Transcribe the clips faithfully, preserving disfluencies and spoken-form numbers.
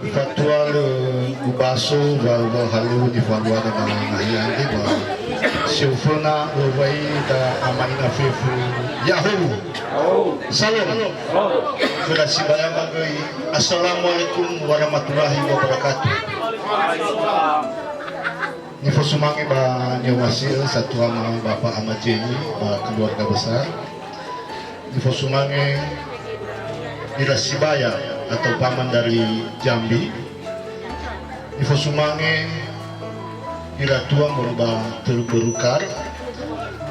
Fatua lö ubaso wa, wa halöŵö nifaluada ba nahia andre ba si oföna öwai da ama ina fefu ya'ahowu. Salom. Khöda sibayama göi, Assalamualaikum warahmatullahi wabarakatuh. Nifosumange ba ni'omasi'ö satuama Bapa Ama Jeni ba keluarga besar. Nifosumange ira sibaya atau paman dari Jambi. Nifosumange ira tua moroi ba Teluk Belukar.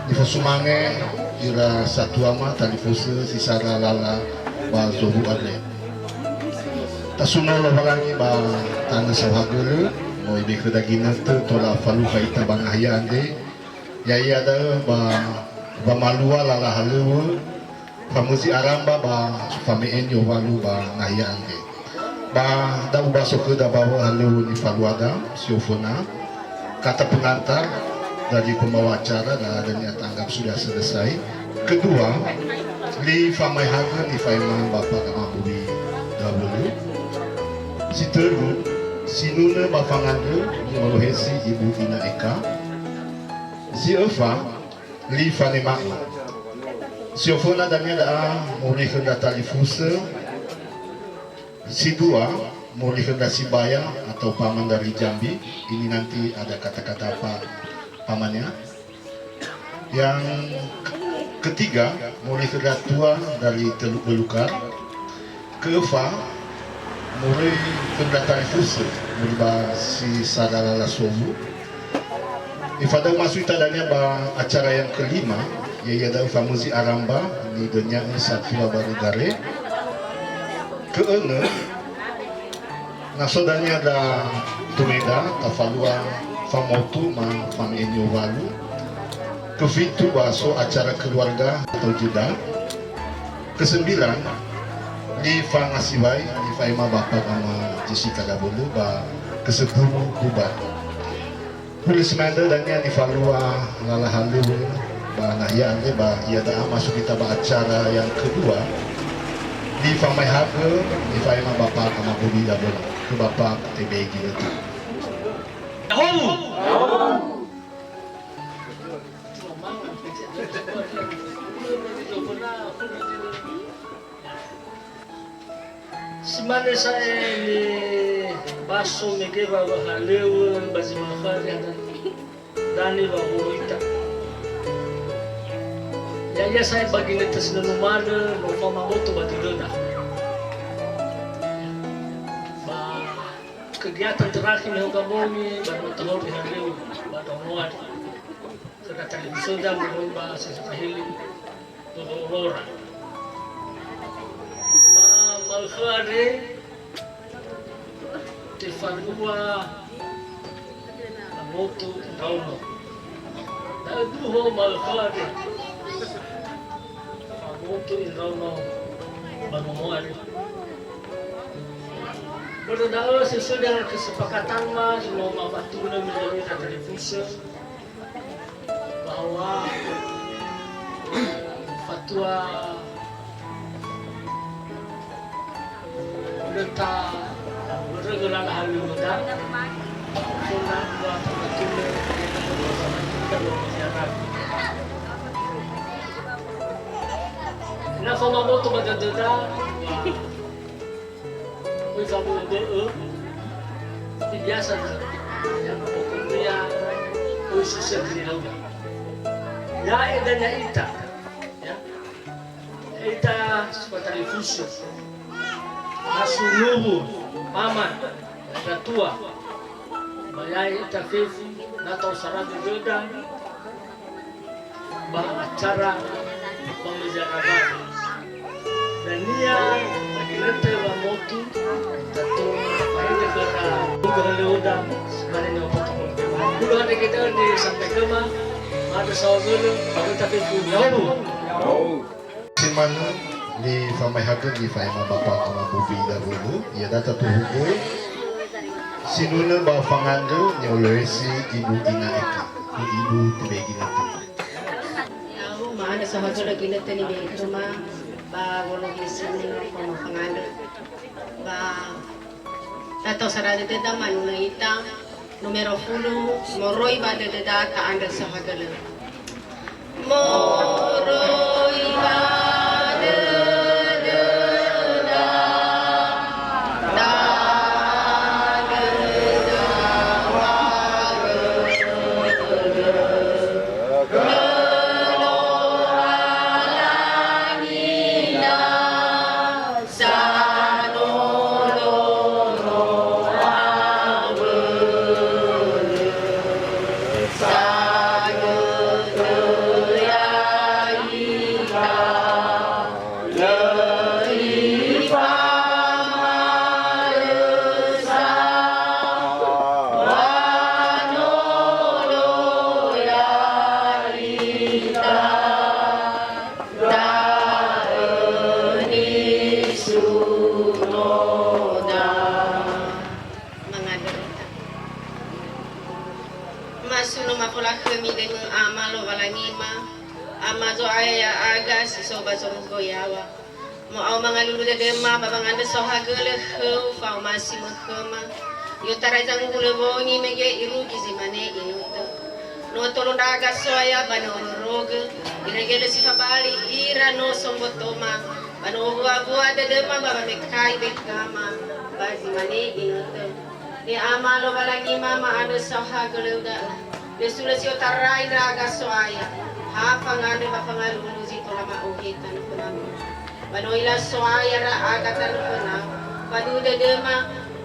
Nifosumange ira satuama talifusö si sara lala ba Zowu andre. Tasuno Lowalangi ba tanö saohagölö, no ibe khöda ginötö tola falukha ita ba nahia andre, ya'ia da'ö ba wamalua lala halöŵö, famözi aramba ba fame'e ni'owalu ba nahia andre. Ba da ubaso khöda ba wö halöŵö nifaluada si oföna, kata pengantar dari pembawa acara, da dania tanggap sudah selesai. Kedua, li famaehagö nifaema Bapa Gamabuwi Dawulu. Si tölu, sinunö ba fangandrö ni'olohesi Ibu Ina Eka. Si öfa, li fanema'ö. Si oföna dania da'a moroi khö ndra talifusö. Si dua, moroi khö ndra sibaya atau paman dari Jambi. Ini nanti ada kata-kata pa-, pamannya. Yang ketiga, moroi khö ndra tua dari Teluk Belukar. Keöfa, moroi khö ndra talifusö, moroi ba si sara lala Zowu. Ifada'ö masu ita dania ba acara yang kelima, ya'ia da'ö famözi aramba nidönia'ö satua barö dare. Keönö, na so dania ndra tumeda tafalua famotu ma fame'e ni'owalu. Kefitu, ba so acara keluarga atau jeda. Kesembilan, li fangasiwai nifaema Bapa Ama Jessica Dawulu, ba kesepuluh, bubar. Hulö si ma'andrö dania nifalua lala halöŵö ba nahia andre, ba ia da'a masuk kita ba acara yang kedua, li famaehagö nifaema Bapa Gamabuwi Dawulu, khö Bapa T B ginötö. Ya'ahowu! Si mane sa'ae nibaso mege wa wahalöŵö ba zi makhari ada dani wa woloita. Ya'ia sa'ae ba ginötö si no numalö no famamoto ba dödöda. Ba kegiatan terakhir ni hoga bongi ba no tahori halöŵö ba daonoan. Khöda talifusöda moroi ba si sipahili Dodo Olora. Ba ma'ökhö andre tefalua famotu ndraono. Da'ö duho ma'ökhö andre famotu ndraono ba nomo andre. Börö da'ö sesuai dengan kesepakatan ma si no mafatunö menjadi talifusö. Bahwa fatua lö ta börögö lala halöŵöda, fona dua fatua na famamoto ba dödöda, Oi fabö'ö-bö'ö, biasa na, ya, pokoknya, oi sese kiri launa. Ya, edanya ita, ya. Ita sebatang fusu. Asunubu, paman, datua. Bayai ita fefu, na tau sarabu döda. Ba acara pembicaraan. Dania ba ginötö wamotu, tato fa'idö khöra, khöra Leoda, sebenarnya waktu. Dulu ada kita disampaikan, ma, ada sahabat, ada tapi punya. Si manö nifamaehagö nifaema Bapa Gamabuwi Dawulu, ia data tuhugö, sinunö ba fangandrö ni'olohesi Ibu Ina Eka, Ibu Tebe Ginötö. Ya'ahowu, ma'andrö saohagölö ginötö nibe'e khöma ba wolohe sinunö khöma fangandrö. Ba Tato sara dödöda manunö ita, numero fulu, moroi ba dödöda ta'andrö saohagölö. Moroi ba dödöda, ta'andrö saohagölö. Da'ö nisunoda. Mangandrö ita. Masuno mafolakhömi döimö Ama Lowalangima, Ama Zo'aya ya'aga si so ba zorugo yaŵa. Mo'ao mangalulu dödöma ba wangandrö saohagölö khöu fa'omasi-Mö khöma. I'otarai zanguhulö wongi mege irugi zi mane inötö. No tolo ndra'aga So'aya ba nö'örörögö, irege lö si fabali ira no sombotoma, ba no owua-wua dödöma ba wamekai bekama, ba zi mane inötö. He Ama Lowalangima, ma'andrö saohagölö da'ö. Lö sulö si otarai ndra'aga So'aya, ha fangandrö ba fangalulu zi tola ma'ohe tanö fönami. Ba no ila So'aya ndra'aga tanö fönau, faduhu dödöma,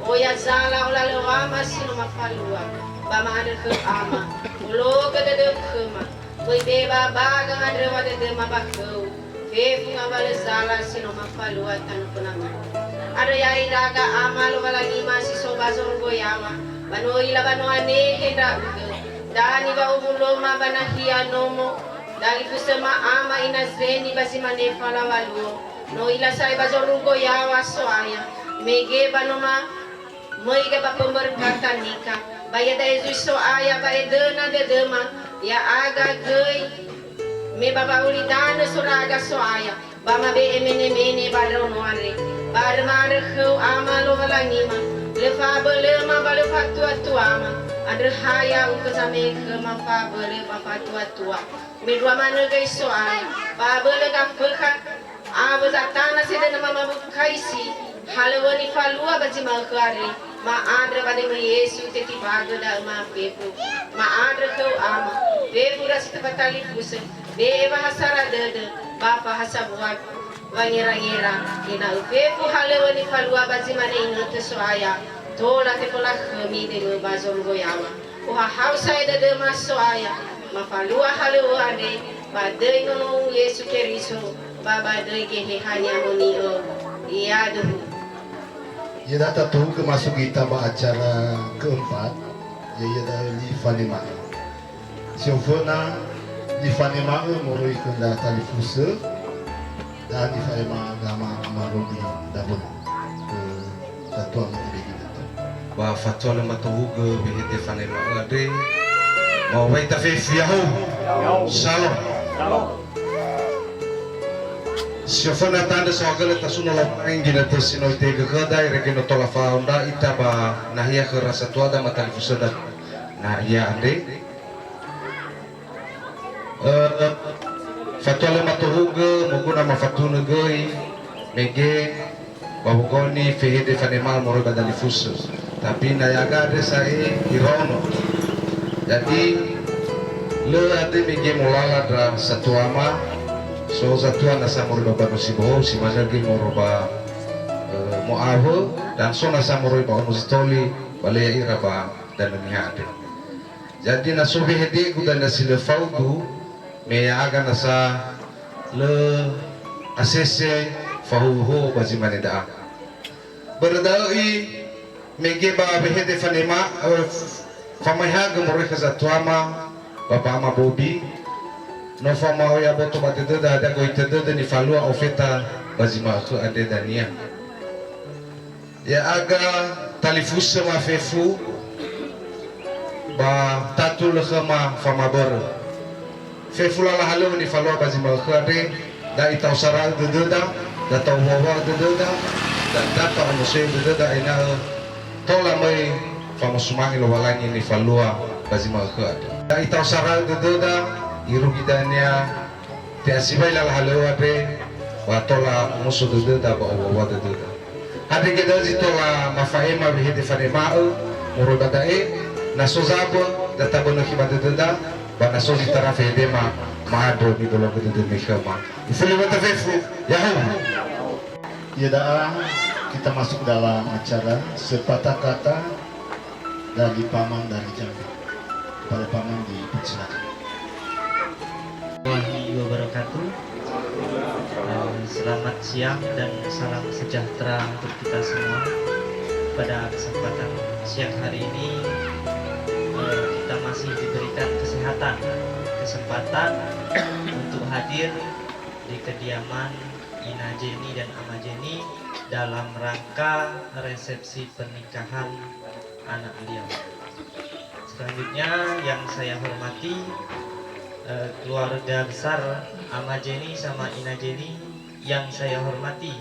oya zala olalöŵama si no mafalua, ba ma'andrö khöu Ama, ologö dödöu khöma, böi be ba ba gangandröŵa dödöma ba khöu, fefu ngawalö zala si no mafalua tanö fönami. Andrö ya'aga Ama Lowalangima si so ba zorugo yaŵa, ba no ila ba no anehe ndra'ugö, da niŵa'owulöma ba nahia nomo, dalifusöma ama ina zeni ba zi mane falaŵa luo, no ila sa'ae ba zorugo yaŵa So'aya, mege ba no ma-, möiga ba pemberkatan nika, ba iada'e zui So'aya ba edöna dödöma, ya'aga göi me ba wa'ulidanö so ndra'aga So'aya, ba mabe'e mene-mene ba ndraono andre. Ba andrö ma'andrö khöu Ama Lowalangima, lö fa'abölöma ba lö fa'atuatuama, andrö ha ya'ugö zame'e khöma fa'abölö ba fa'atuatua. Mendrua manö göi So'aya, ba abölö gafökha awö zatana sedöna mamawukaisi, halöŵö nifalua ba zi ma'ökhö andre, ma'andrö ba döimö Yesu tetimbagö da'ö ma fefu. Ma'andrö khöu Ama, fefu ira si tefatalifusö, be'e wahasara dödö, ba fahasambua wangera-ngera, ena'ö fefu halöŵö nifalua ba zi mane inötö So'aya, tola tefolakhömi döimö ba zorugo yaŵa. Ohahau sa'ae dödöma So'aya, mafalua halöŵö andre, ba döi Nono-U Yesu Keriso, ba ba döi Geheha Ni'amoni'ö. Yaduhu. Ya'ia da'ö tatohugö masuk ita ba acara keempat, ya'ia da'ö lifanema'ö. Si oföna lifanema'ö moroi khö ndra talifusö, da nifa'ema agama Ama Robi Daböna. Khö Tatua Ma'ubegi Datua. Ba fatua lö matohugö wehede fanema'ö andre, ma'owaita fefu ya'ahowu. Shalom. Si oföna ta'andrö saohagölö tasuno Lowalangi ginötö si no Itehegö khöda, irege no tola fao ndra ita ba nahia khöra satuada matalifusöda nahia andre. Ö, fatua lö matohugö, moguna mafatunö göi, mege, ba wogoni fehede fanema'ö moroi ba dalifusö. Tapi na ya'aga andre sa'ae iraono. Jadi, lö andre mege molala ndra satuama, so zatua nasa moroi ba Banua Sibohou, si manö göi moroi ba, ö, Mo'awö, dan so nasa moroi ba Ono Zitoli, ba lö ya'ira ba Danö Niha andre. Jadi na so wehedegu dania si lö faudu, me ya'aga nasa lö asese fahuhuo ba zi mane da'a. Börö da'ö i mege ba wehede fanema, ö, famaehagö moroi khö zatuama, Bapa Ama Bobi, no fama'oya boto ba dödöda hadia goita dödö nifalua ofeta ba zi ma'ökhö andre dania. Ya'aga talifusö ma fefu, ba tatu lö khöma famabörö. Fefu lala halöŵö nifalua ba zi ma'ökhö andre, da ita'osara'ö dödöda, da ta'owua-wua'ö dödöda, da, da ta'onosoi'ö dödöda ena'ö Tola möi famosumange Lowalangi nifalua ba zi ma'ökhö andrö. Da itao sara'ö dödöda, irugi dania, te'asibai lala halöŵö andre, ba tola omuso dödöda ba owua-wua dödöda. Andre göi da'ö zi tola mafa'ema wehede fanema'ö moroi ba da'e, na so zabö, da tabönökhi ba dödöda, ba na so zi tarafe hedema, ma'andrö nidologö dödömi khöma. Ifuli wata fefu, ya'ahowu. Ya da'a, kita masuk dalam acara sepatah kata dari Paman dari Jambi. Kepada Paman dipersilakan. Warahmatullahi wabarakatuh. Eh, selamat siang dan salam sejahtera untuk kita semua. Pada kesempatan siang hari ini, eh, kita masih diberikan kesehatan, kesempatan untuk hadir di kediaman Ina Jenny dan Ama Jenny dalam rangka resepsi pernikahan anak beliau. Selanjutnya yang saya hormati, eh, keluarga besar Ama Jenny sama Ina Jenny, yang saya hormati,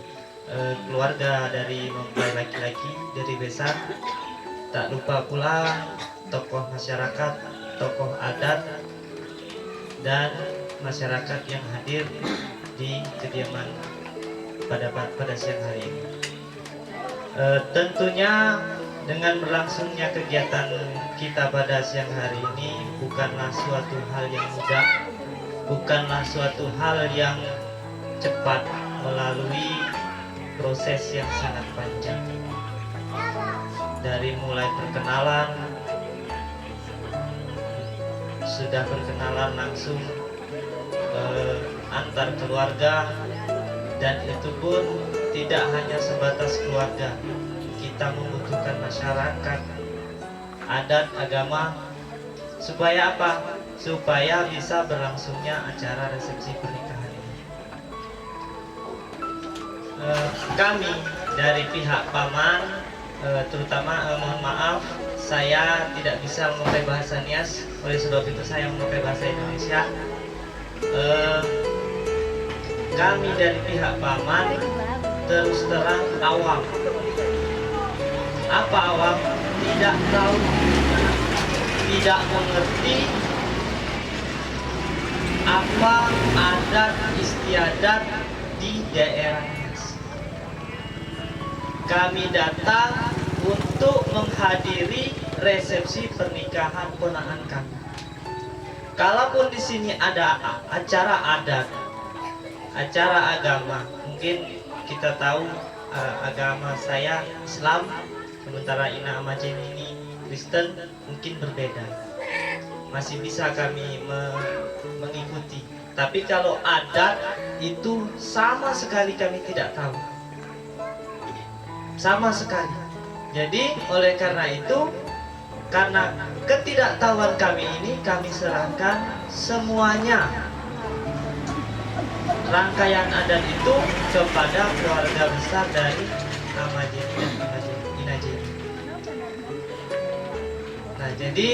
eh, keluarga dari mempelai laki-laki, dari besar, tak lupa pula tokoh masyarakat, tokoh adat, dan masyarakat yang hadir di kediaman pada, pada siang hari ini. Eh, tentunya dengan berlangsungnya kegiatan kita pada siang hari ini bukanlah suatu hal yang mudah, bukanlah suatu hal yang cepat melalui proses yang sangat panjang. Dari mulai perkenalan, sudah berkenalan langsung, eh, antar keluarga, dan itu pun tidak hanya sebatas keluarga. Kita membutuhkan masyarakat, adat, agama, supaya apa? Supaya bisa berlangsungnya acara resepsi pernikahan ini. Eh, kami dari pihak Paman, eh, terutama, eh, mohon maaf, saya tidak bisa memakai bahasa Nias, oleh sebab itu saya memakai bahasa Indonesia. Eh, kami dari pihak Paman terus terang awam. Apa awam? Tidak tahu, tidak mengerti apa adat istiadat di daerah Nias. Kami datang untuk menghadiri resepsi pernikahan ponaan kami. Kalaupun di sini ada a-, acara adat, acara agama, mungkin kita tahu, eh, agama saya Islam, sementara Ina Ama Jenny ini Kristen, mungkin berbeda. Masih bisa kami me-, mengikuti. Tapi kalau adat itu sama sekali kami tidak tahu. Sama sekali. Jadi, oleh karena itu, karena ketidaktahuan kami ini, kami serahkan semuanya rangkaian adat itu kepada keluarga besar dari Ama Jenny dan Ama Jenny, Ina Jenny. Nah, jadi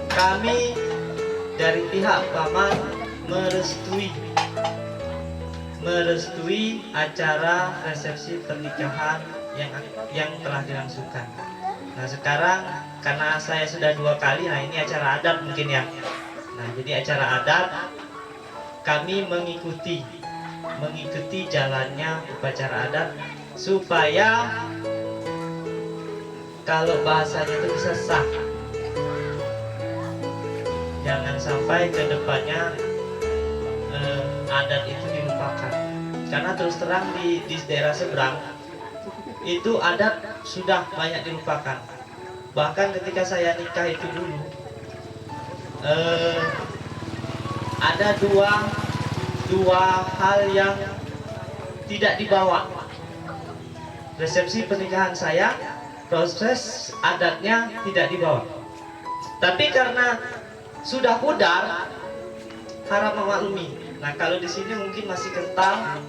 kami dari pihak Paman merestui, merestui acara resepsi pernikahan yang, yang telah dilangsungkan. Nah, sekarang karena saya sudah dua kali, nah, ini acara adat mungkin ya. Nah, jadi acara adat kami mengikuti, mengikuti jalannya upacara adat supaya kalau bahasanya itu bisa sah. Jangan sampai ke depannya, eh, adat itu dilupakan. Karena terus terang di, di daerah seberang itu adat sudah banyak dilupakan. Bahkan ketika saya nikah itu dulu, eh, ada dua, dua hal yang tidak dibawa. Resepsi pernikahan saya, proses adatnya tidak dibawa. Tapi karena sudah pudar, harap memaklumi. Nah, kalau di sini mungkin masih kental.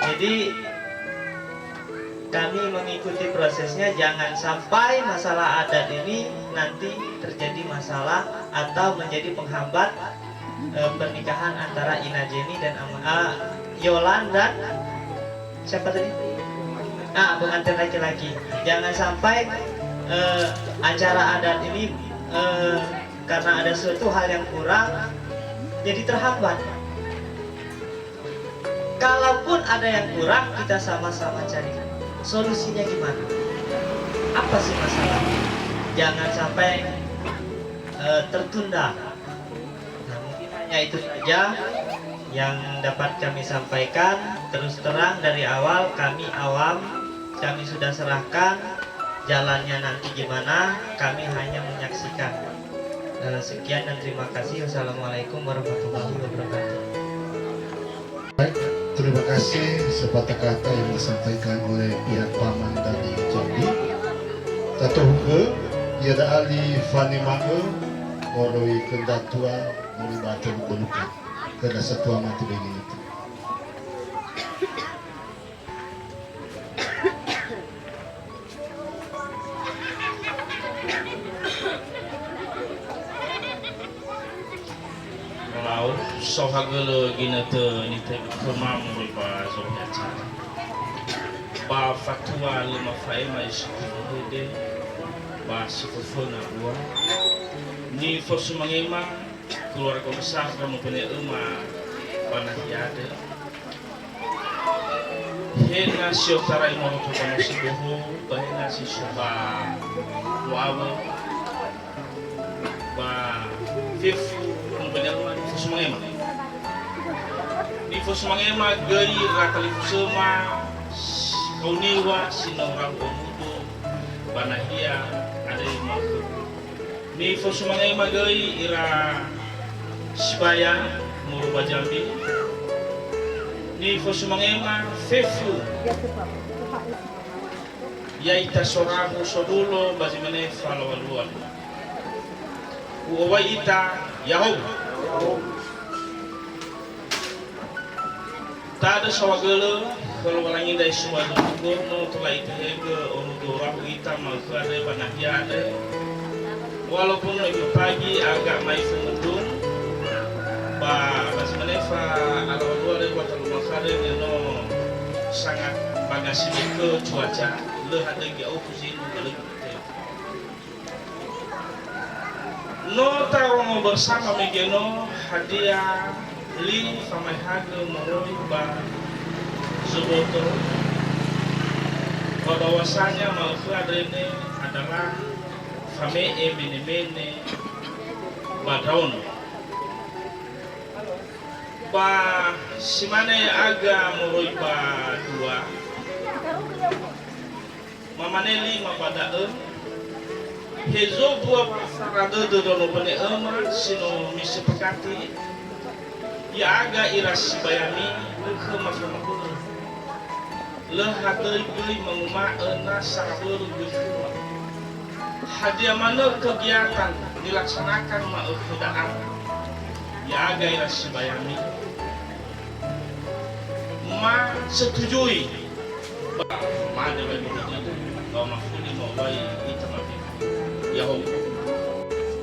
Jadi, kami mengikuti prosesnya, jangan sampai masalah adat ini nanti terjadi masalah atau menjadi penghambat, eh, pernikahan antara Ina Jenny dan Ama-, ah, Yolan dan siapa tadi? Ah, pengantin laki-laki. Jangan sampai, eh, acara adat ini, eh, karena ada suatu hal yang kurang, jadi terhambat. Kalaupun ada yang kurang, kita sama-sama cari solusinya gimana. Apa sih masalahnya? Jangan sampai, eh, tertunda. Nah, mungkin hanya itu saja yang dapat kami sampaikan. Terus terang, dari awal kami awam, kami sudah serahkan, jalannya nanti gimana, kami hanya menyaksikan. Eh, sekian dan terima kasih. Wassalamualaikum warahmatullahi wabarakatuh. Baik, terima kasih sepatah kata yang disampaikan oleh pihak paman dari Jambi. Tatohugö, ia da'a li fanema'ö moroi khö ndatua moroi ba tölu bölukö. Khö ndra satua mate begi itu. Lau, saohagölö ginötö nitegu khöma moroi ba zo'aya acara. Ba fatua lö mafa'ema isi hede, ba si föföna ua. Nifosumangema keluarga besar Romo Bene Öma ba nahia andrö. He na si otarai maoto ba nasi bohou, ba he na si so ba muawö, ba fefu, ba nyawa nifosumangema. Nifosumangema göi ira talifusöma, kauniwa si no rahu omudo, ba nahia andrö maoto. Nifosumangema göi ira sibaya moroi ba Jambi. Nifosumangema fefu ya'ita sorahu sodulo ba zi mane falawalua. U'owai ita, ya'ahowu. Ta'andrö saohagölö khö Lowalangi ndra Yesu Wailutugo, no tola Itehegö omudo rahu ita ma'ökhö andrö ba nahia andrö. Walaupun no ipagi agak mai fumudun, ba, ba zi mane fa alawalua andrö wa talu ma'ökhö andrö, me no sangat bagasi bekö cuaca, lö hadögi a'ofu zindru, lö göi. No tarongo bersama mege no hadia li famaehagö moroi ba zoboto, ba bahwasanya ma'ökhö andrö ne adalah fame'e mene-mene ba ndraono. Ba si mane aga moroi ba dua, mamane lima ba da'ö, hezo mbua wa sara dödö ndraono Bene Öma si no misepakati, ya'aga ira sibayami, lö khöma famabörö. Lö hadöi göi manguma'ö na sara börö göi khöma. Hadia manö kegiatan nilaksanakan ma'ökhö da'a? Ya'aga ira sibayami. Ma setujui. Ba, mane wai boloto. Ba mafuli ma wai ita mafi. Ya'ahowu.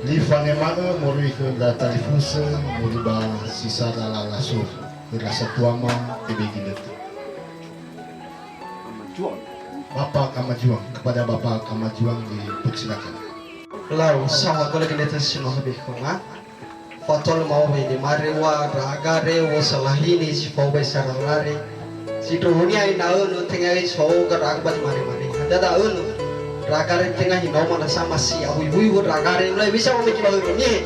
Li fanema'ö moroi khö ndra talifusö, moroi ba si sara lala so, khö ndra satuama, tebe ginötö. Bapak Kamajuang, kepada Bapak Kamajuang dipersilakan. Lau, saohagölö ginötö si no habe khöma. Fatua lö ma'ohe Demare ua ndra'aga re, wo salahini si fao ba isara lala re. Sindruhunia ena'ö no tenga so ndra'aga ba Demare mane. Hadia da'ö no. Ndra'aga re tenga hinaoma na sama si awui-wui wo ndra'aga re, mulai bisa wameki ba hörö nihe.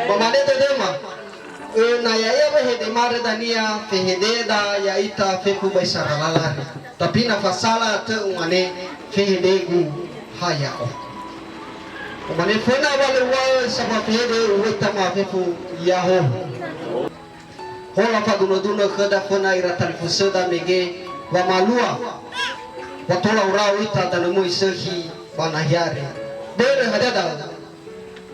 Ba mane dödöma. Öna ya'ia wehede mare dania, fehededa ya'ita fefu ba isara lala re. Tapi na fasala tö umane, fehedegu ha ya'o. Umane föna wa lö uŵa'ö sa fafehede uŵa'ö ita ma'afefu, ya'ahowu. Hola fadunö-dunö khöda föna ira talifusöda mege wamalua. Wa tola urao ita danö möi sökhi ba nahia re. Börö hadia da'ö?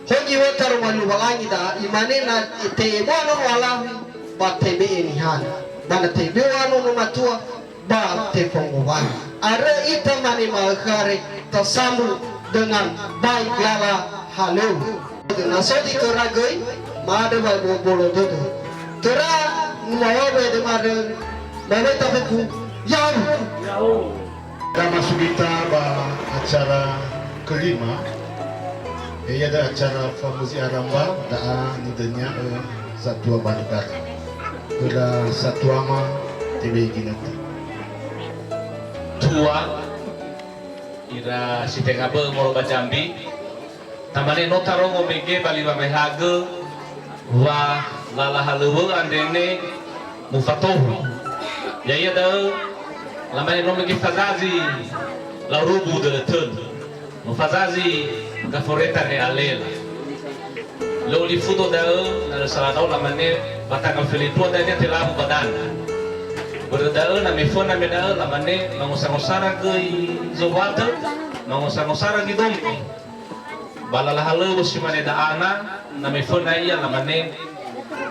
Hogi wöta Roma Lowalangi da, imane na te'eboa nono alawe, ba tebe'e niha. Ba na teboa nono matua, ba tefongowangi. Arö ita mane ma'ökhö are, tasambung dengan baik lala halöŵö. Na so zi töra göi, ma'andrö wa'ebolo-bolo dödö. Töra numawawe demarö, maweta fefu, Ya'ahowu. Ya'ahowu. Ira masukita ba acara kelima, yaitu acara famuzi aramba da'a nidania'ö satua balikata. Ira satuama tewe ginötö. Tua, ira si tenga bö'ö moroi ba Jambi, Tamane no tarongo mege ba li wamehaga wa lala halöŵö andre ne mufatohu. Ya'ia da'ö lamane no mege fazazi lau rubu dödö tölu. No fazazi gaforeta ne alela. Lö olifudo da'ö na lö saladao lamane ba tanggal felendrua dania telabu ba dana. Börö da'ö na meföna me da'ö lamane mangosangosara göi zowatö, mangosangosara göi dombi. Ba lala halöŵö si mane da'ana, na meföna ia lamane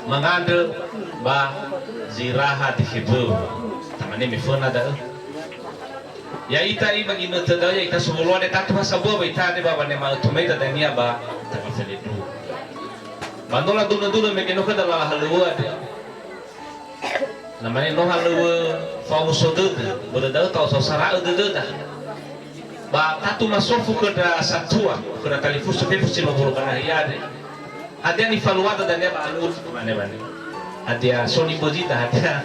mangandrö ba zi raha dökhe böu. Tamane meföna da'ö. Ya'ita i ba ginötö da'ö, ya'ita sowulo andre tatu ha sambua ba ita andre ba wanema'ö tumaida dania ba tanggal felendrua. Ba no ladunö-dunö mege no khöda lala halöŵö andre. Lamane no halöŵö fa'omuso dödö, börö da'ö ta'osa'osara'ö dödöda. Ba tatu masofu khö ndra satua, khö ndra talifusö fefu si no wulu ba nahia andre. Hadia nifaluada dania ba alu mane mane. Hadia so nibözida, hadia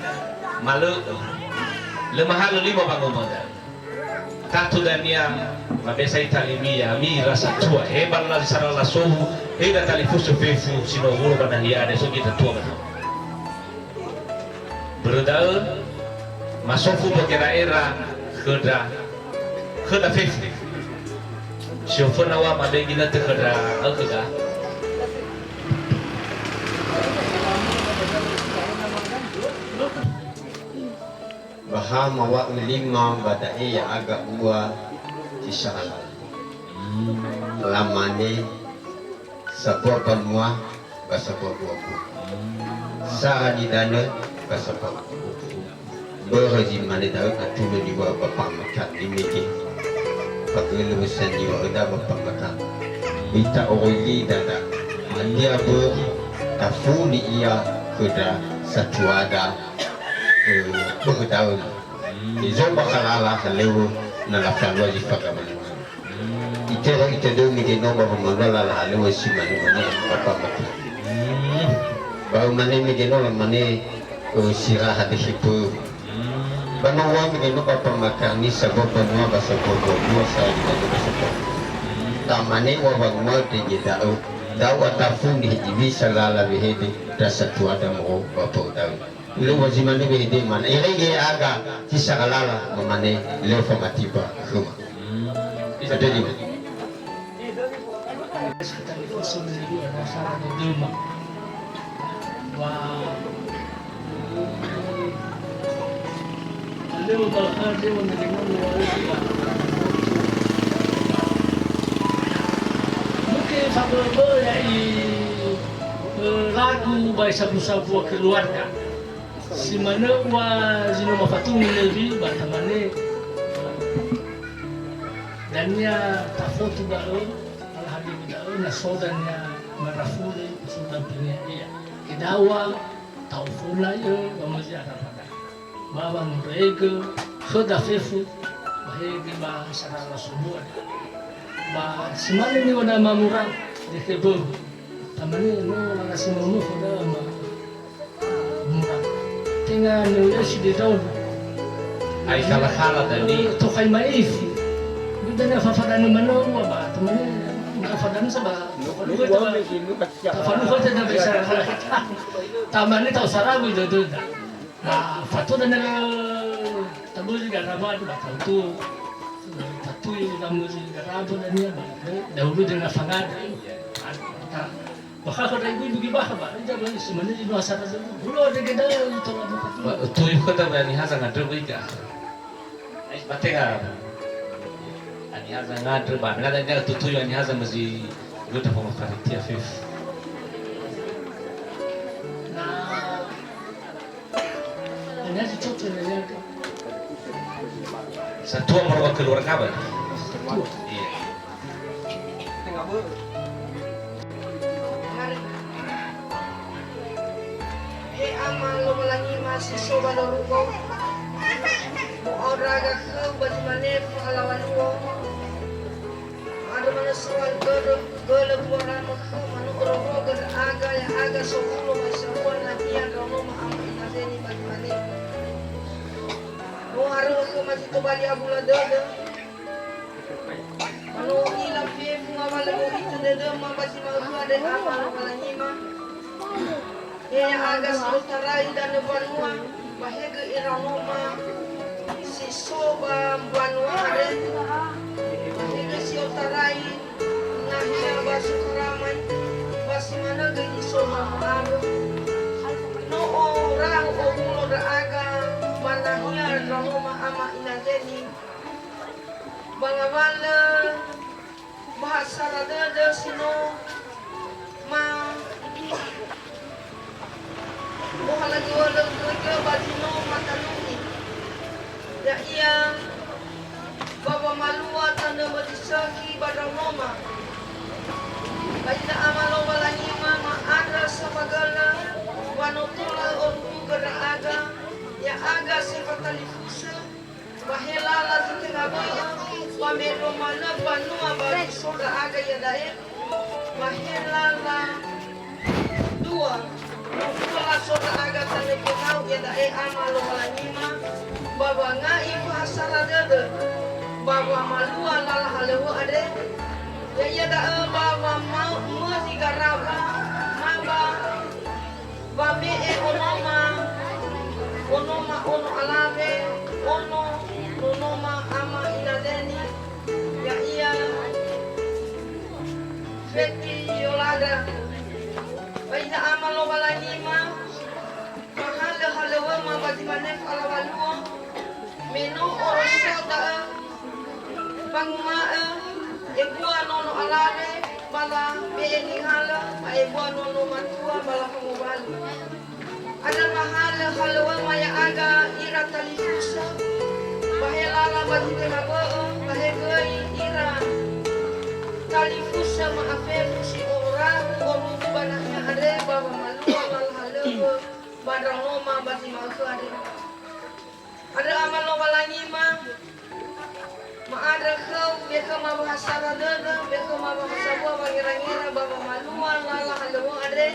malö'ö. Lö mahalö lima wangumöda. Tatu dania, mabesa italimia, mira satua, he ba la sara lasohu, he da talifusö fefu, si no wulu ba nahia andre, so gita tua ba. Börö da'ö, masofu ba gera'era khö ndra, khöda fefu. Si oföna wa mabegi na tö khö ndra, ä, khöda. Ba ha mawa'ö lima ba da'e ya'aga ua zi sahalali. Lamane sambua mbanua ba sambua buabua. Sara nidanö ba sambua buabua. Börö zi mane da'ö atulö niŵa'ö ba pamakat ni mege. Fagölö wösa niŵa'öda ba pamakat. Ita oroi li dada. Hadia börö tafuli ia khö ndra satuada, ö, börö da'ö. Hezo bakha lala halöŵö na lafalua zi fagamanuana. Itero itedöu mege no ba wamalua lala halöŵö si mane-mane ba pamakat. Ba ömane mege no lamane, ö, si raha dökhe böu. Ba no ua mege no ba pamakat ni sambua mbanua ba sambua buabua sa zi mane ba sambua. Tamane ua wanguma'ö dege da'ö, da'ö atafuli hediwisa lala wehede ndra satuada moroi ba börö da'ö. Lö ua zi mane wehede mane. Irege aga zi sagalala mamane lö famatiba khöma. Ada lima. Mungkin fabö'ö-bö'ö ya'i, eh, lagu ba sabu-sabu keluarga. Si manö ua zi no mafatungi nöri ba tamane, dania tafotu da'ö, ala hadia da'ö, na so dania marafuli, so dampingi ia. Kedawa, ta'ofuna ia, ba mözi arafada. Ba wangondröegö, khöda fefu, ba hege ba sarala sambua. Ba si mane niŵa'ö na mamura, dökhe böu. Tamane no lala si mamöfö da'ö ma-, Tenga nöi si dedau. Ai kala-kala dani. Tokai maifi. Dania fafadanö manö ua ba, tamane, na fadanö sa ba. Tafaluha te da bisa. Tamane ta'osara'ö dödöda. Ba, fatua dania tabözi garaba ba tatu. Tatui lamözi garaba dania ba. Dahulu dengan fangada. Bakha khöda ibu-ibu göi bakha ba, ida ba si mane zi no asara dulu. Bulu ada geda itu lah buka tu. Ba, tuyu khöda ba niha zangandrö ba iga. Ba tenga. Niha zangandrö ba, mena da niha tutuyu niha za mözi göda pama panitia fefu. Nah. Hanya si cocok ya, ya. Satua moroi ba keluarga ba? Satua. Iya. He Ama Lowalangi ma si so ba lowulo. Raga khöu ba zi mane fa'alaŵa luo. Andrö manö sawal gölö, gölö buarama khöu manö ororogö ndra'aga ya'aga sowulo ba zi sambua nahia ndraono ma'ama inazeni ba zi mane. No harö'ö khöma zi tobali abula dödö. Manö ila fefu ngawalö go'itö dödöma ba zi ma'ökhö andre Ama Lowalangima. He ya'aga si otarai danö mbanua, ba he göi ira noma si so ba mbanua andre, ba he göi si otarai nahia ba Sukarama, ba si manö göi si so ba Moawe. No orahu owulo ndra'aga ba nahia ndraono ma'ama inazeni, ba ngawalö ba hasara dödö si no ma-, mohalögölögö ba zi no matalu'i. Ya'ia ba wamalua tanö mözi sökhi ba ndraonoma. Ba ina Ama Lowalangima ma'andrö sabagölö wa no tola orurugö ndra'aga, ya'aga si fatalifusö, ba he lala zi tenga bö'ö, ba me no manö mbanua ba zi so ndra'aga iada'e, ba he lala dua, no tola so ndra'aga tanö fenau iada'e Ama Lowalangima, ba wanga'i fahasara dödö, ba wamalua lala halöŵö andre, ya'ia da'ö ba wamao mözi garawa, ma ba wame'e onoma, onoma ono alawe, ono nonoma ama inazeni, ya'ia Feti Yolanda. Ba ina Ama Lowalangima, mahalö halöŵöma ba zi mane fa'alaŵa luo, me no oroso da'ö, fanguma'ö, ebua nono alawe, ba labe'e nihalö, ba ebua nono matua, ba lafangowalu. Andrö mahalö halöŵöma ya'aga ira talifusö, ba he lala ba zi tenga bö'ö, ba he göi ira talifusö ma'afefu si orahu orugu ba nahia andre ba wamalua lala halöŵö ba ndraonoma ba zi ma'ökhö andre. Andrö Ama Lowalangima, ma'andrö khöu, me khöma wahasara dödö, me khöma wahasambua wangera-ngera ba wamalua lala halöŵö andre,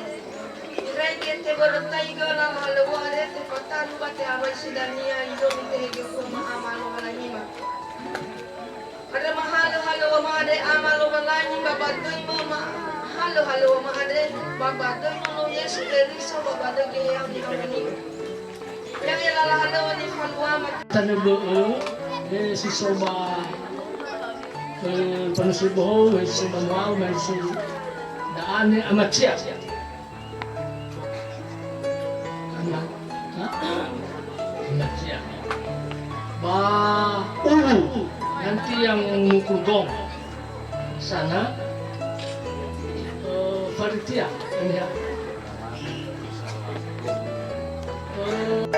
irege tebörötaigö lala halöŵö andre, tefatalu ba te'awai si dania, idomi tehegö khöma Ama Lowalangima. Andrö mahalö halöŵöma andre Ama Lowalangi ba ba döi-Mö mahalö halöŵöma andre, ba ba döi Nono Yesu Keriso, ba ba döi Geheha Ni'amoni'ö. Ya'e lala halöŵö nifaluama. Tanö bö'ö, he si so ba, eh, Mbanua Soebohou, he si so ba Moawe, he si so da'ane Amacia. Anak, ha? Anak siapa? Ba Ulu, nanti yang mukul gong. Sana, eh, panitia, ini ya. Eh,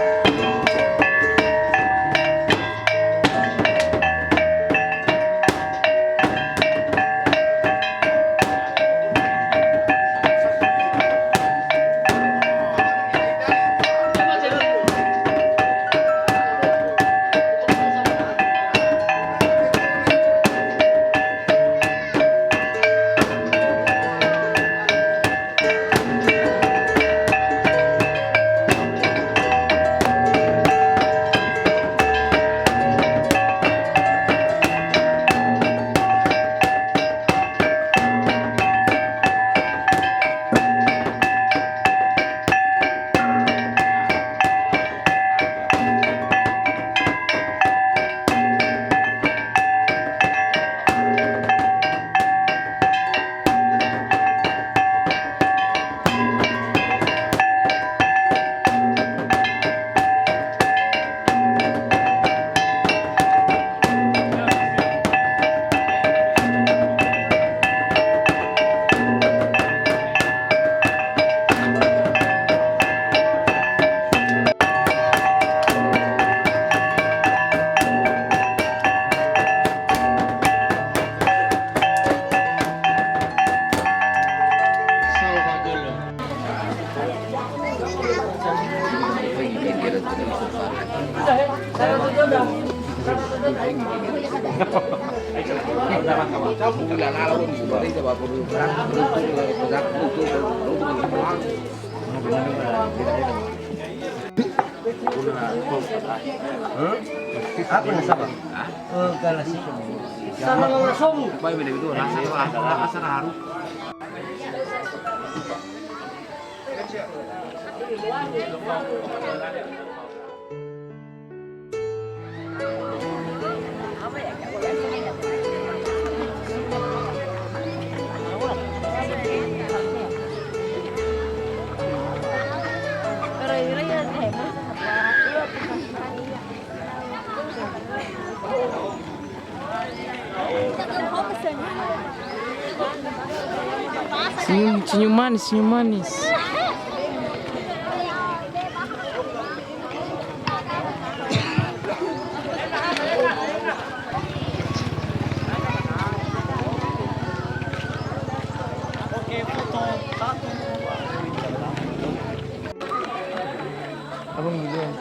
Apa nasaba? Oh, galasi. Sama langsung. Senyum, senyum manis, senyum manis. Oke, foto satu, dua. Abang duluan.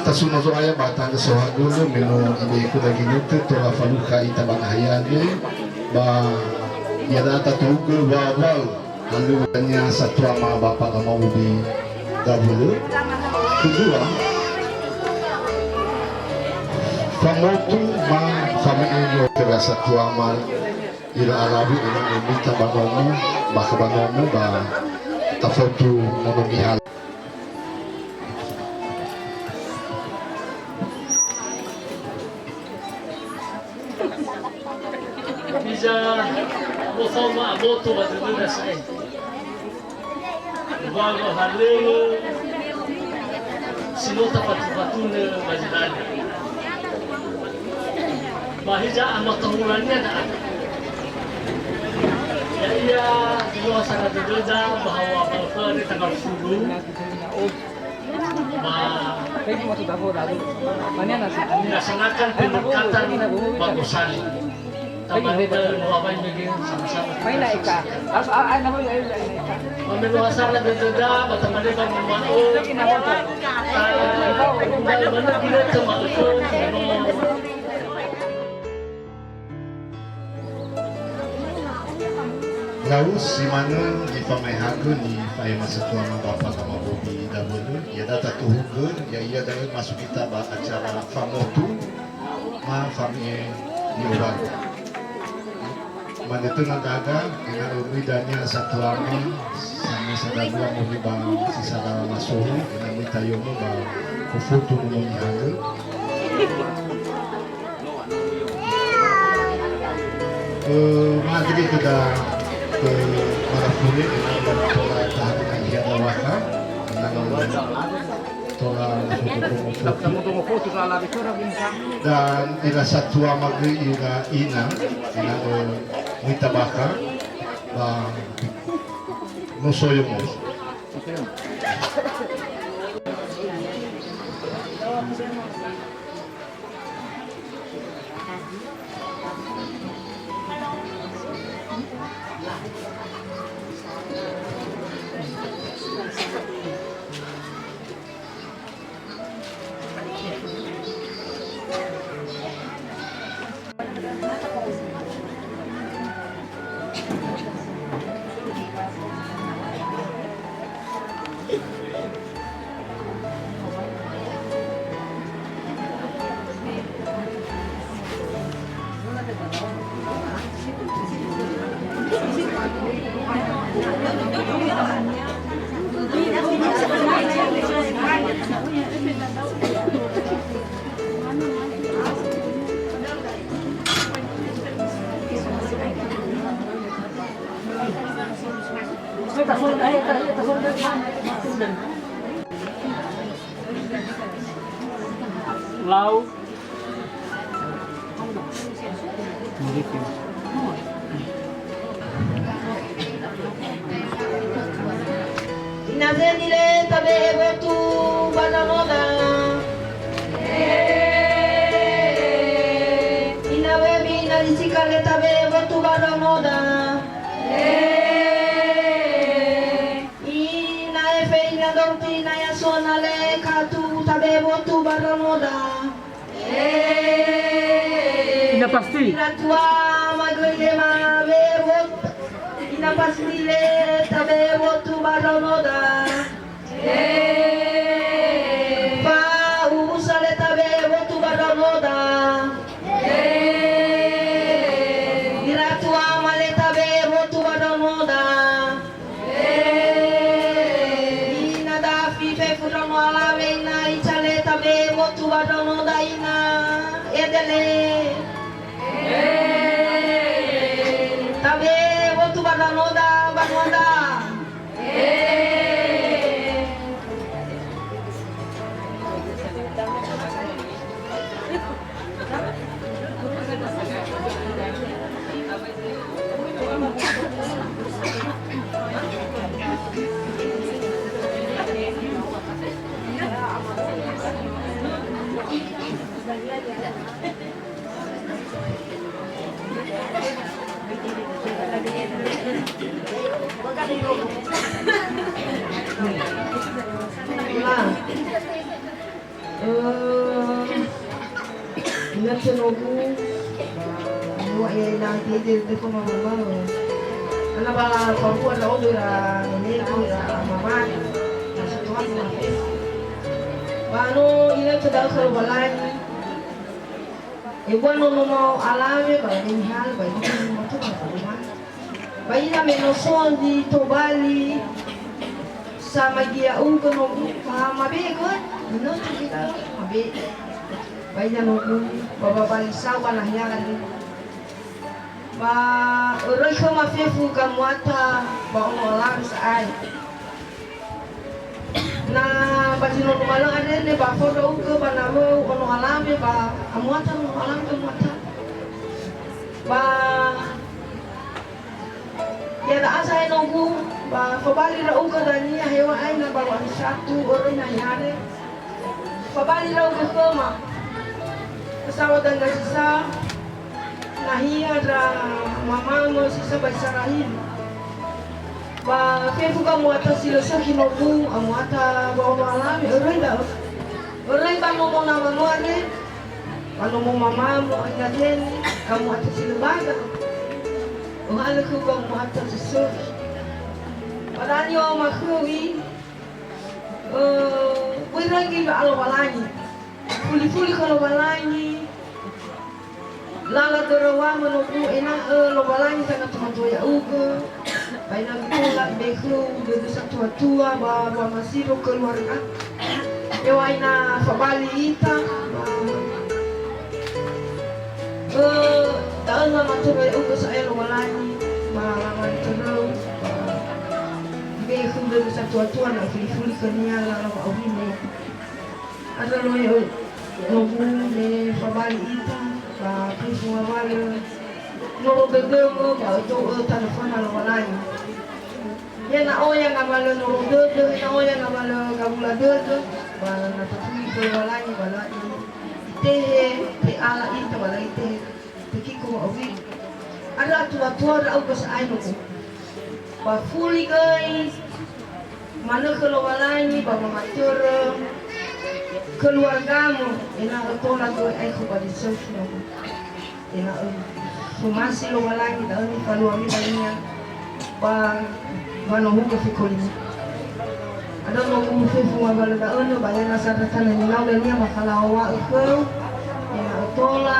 Tasuna Zo'aya ba tanö saohagölö me no ibe'e khöda ginötö tola falukha ita ba ngahayage ba iada'a tatohugö wa'ö-wa'ö. Alönia satuama Bapa Gamaobi Dawölö. Kedua, famotu ma fame'e ni'okhöra satuama ira alawe ena'ö mita ba nomo, bakha ba nomo ba tafotu nono mihala. Hiza, no faoma aboto ba dödöda sa'ae. Ba gohalöŵö si no tafatufatunö ba zi dania. Ba hiza amatahulania da'e. Ya'ia zi no hasana dödöda ba hawa ba öföre tanggal sepuluh. Ba, dilaksanakan pemberkatan ba gosali. Tamane da luabai mege sama-sama. Maina eka. Harus a-, a-, na hoi, ayo, ayo, eka. Mamelo hasana dödöda, ba tamane ba muma'ö. Lagi na hoi. Ah, mana gila cuma itu. Lau si manö nifamaehagö nifa'ema satuama Bapa Gamaobi Dawölö, iada'a tatohugö, ya'ia da'ö masukita ba acara famotu ma fame'e ni'owali. Manötöna ndra'aga, ena'ö möi dania satuama, samösa dalua moroi ba si sala lasohu, ena'ö möi tayomo ba fofotu nono nihalö. Eh, ma'andrege khöda, eh, marafure, ena'ö tola tahanö nahia dawakha, ena'ö tola foto-foto. Dan ira satuama göi ira ina, ena'ö möi tabakha, ba no soyo mo. Lau. Ina zeni le tabe'e wotu ba ndraonoda. Ina wemi, ina lisika le tabe'e wotu ba ndraonoda. Ina efe, ina dorti, ina yasona le katu tabe'e wotu ba ndraonoda. Ina pasti. Ina tua magöi le ma we wot. Ina pasti le tabe wotu ba ndraonoda. Fa'u'usa le tabe wotu ba ndraonoda. Ina tua ma le tabe wotu ba ndraonoda. Ina dafi fefu ndraono alawe, ina ica le tabe wotu ba ndraonoda, ina edele. Tabe wotu ba ndraonoda, ba ndraonoda. Eh, ina tenogu, mua ia ina tede teko mama. Ana ba pambua ndra'odo ira nenegu ira mama. Na satu hati na fefu. Ba no ina teda'ö khö Lowalangi. Ebua nono mao alawe ba ina nihalö ba ina nono mao toba. Ba ina me no so zi tobali samagia ugö no bu-, ma-, mabe'e gö, ina tu ina mabe'e. Ba ina no bu-, ba, ba, ba isau ba nahia lagi. Ba öröi khöma fefu gamuata ba ono alawe sa'ae. Na ba zi no numalö andre ne ba fondro ugö ba nawöu ono alawe ba amuata ono alawe gamuata. Ba Ya'aga sa enogu, ba fabali ndra'ugö dania heŵa'ae na bawa hari Sabtu, öröi na yare. Fabali ndra'ugö khöma. Pesawat dania si sa, nahia ndra mamamö si sa ba Israel. Ba fefu gamuata si lö sökhi nogu, amuata ba ono alawe, öröi da'ö. Öröi ba nomo namamö andre, ba nomo mamamö, ina zeni, gamuata si lö baga. Öhalö khöu gamuata si sökhi. Ba dania omasi'ö, ö, böi rögi ba Lowalangi. Fuli-fuli khö Lowalangi. Lala döra wamö nogu ena'ö Lowalangi sangato-mato ya'ugö. Ba ena'ö tola ibe'e khöu dödö satua-tua ba, ba wamasi'ö keluarga. Heŵa'ae na fabali ita, ba, ö, da'ö lamatörö ya'ugö sa'ae Lowalangi, ba lamatörö, ba ibe'e khöu dödö satua-tua na fuli-fuli khönia lala wa'aurima. Andrö nono nogu me fabali ita, ba fefu ngawalö noro dödömö, ba öto'ö tanö föna Lowalangi. He na oya ngawalö noro dödö, he na oya ngawalö ngawula dödö, ba na tafuli khö Lowalangi, ba lö itehe te'ala ita, ba lö itehe tekiko wa'aurima. Andrö atua-tua ndra'ugö sa'ae nogu. Ba fuli göi manö khö Lowalangi ba wamatörö keluargamö, ena'ö tola göi aekhu ba zi sökhi nogu. Ena'ö somasi Lowalangi da'ö nifaluami dania ba wanohugö fekolimi. Andrö nogu fefu ngawalö da'önö ba ya'aga sandra tanö ninau dania ba falaŵa'ö khöu, ena'ö tola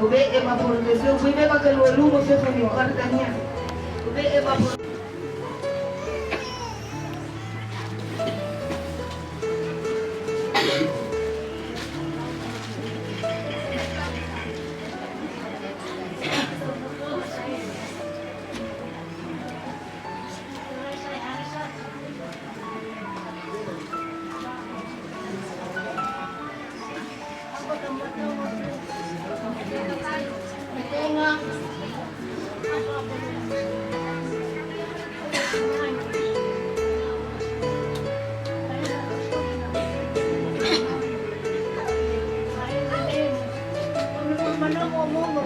ube'e ba fondro dödöu, böi be ba galua-lua fefu niŵa'ö dania. Ube'e ba fondro Manö momono.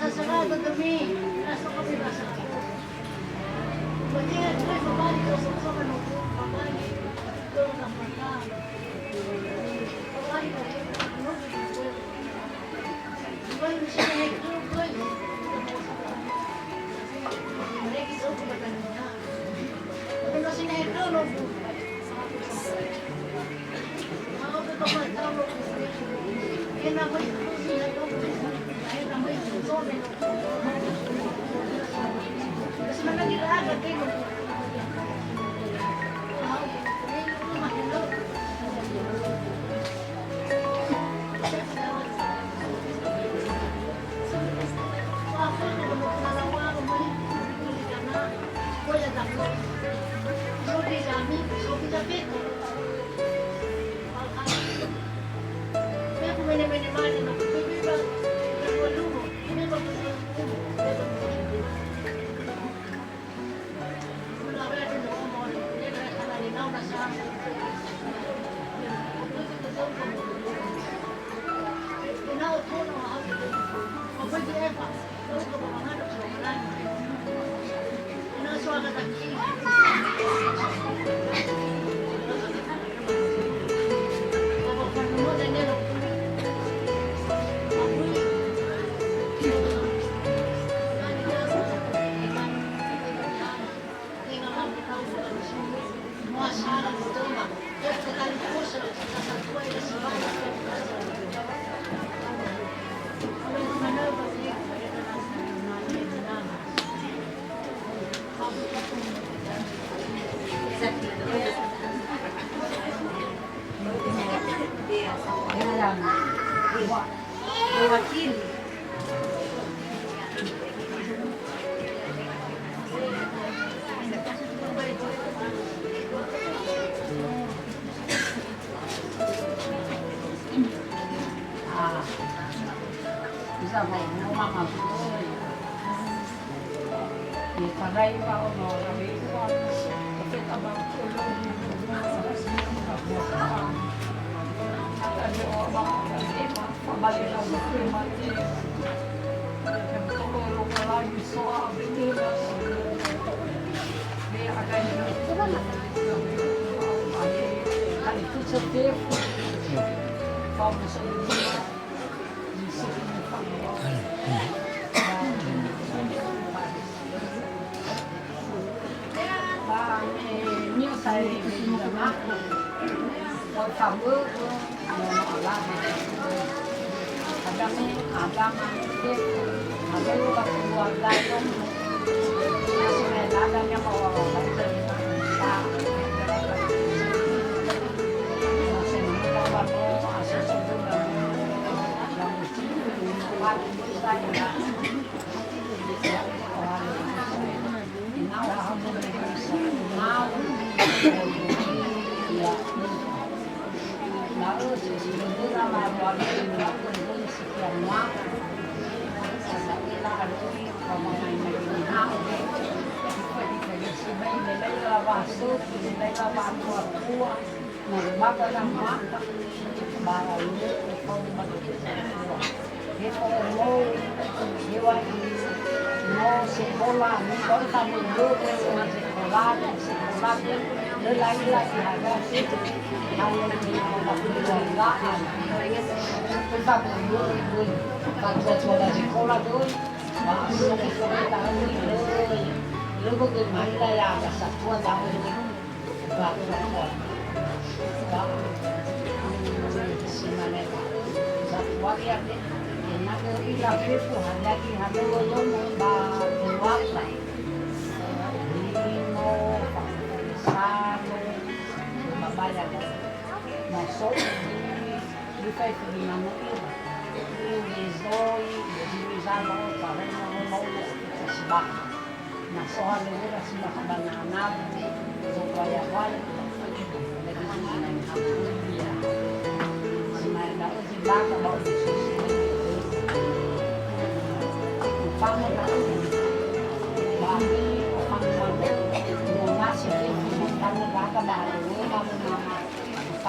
Sasara dödömi, rasa kami rasa. Berarti, terus kembali ke sosok menunggu, kembali ke orang mata. Kembali ke orang menunggu. Kembali ke sini, kembali. Mereka itu bukan Mewakili. Ah, bisa mau ngomong apa? Na lö mata na mata, ba lö fao ba lö fao. He fao mou, he wa i no sekola, ni ba ta mou mou, sekola, sekola, lö laila i haga, ha lö ni ba keluargaan. He fao mou mou, ba tua-tua ba sekola doi, ba so sekola doi, lö ba keluarga ya, ba satua doi. Ba, ba, ba. Ba, si mane ba. Satuari ate, ena'ö ila fefu, hajagi halöŵö lomo ba keluarga. Limo, sano, ba baya. Maso'ö, ifai fudinano ira. Iru gizoi, iru zalo, paremo, mau, sibaha. Na so halöŵöra si bakha ba nanabu, zombaya-baya, lagi si mane hapulia. Si mane da'ö zi bakha ba ususu. Ufange da'ö. Ba ami, ufange da'ö. Monasi, ufange bakha ba halöŵöra, ba mama.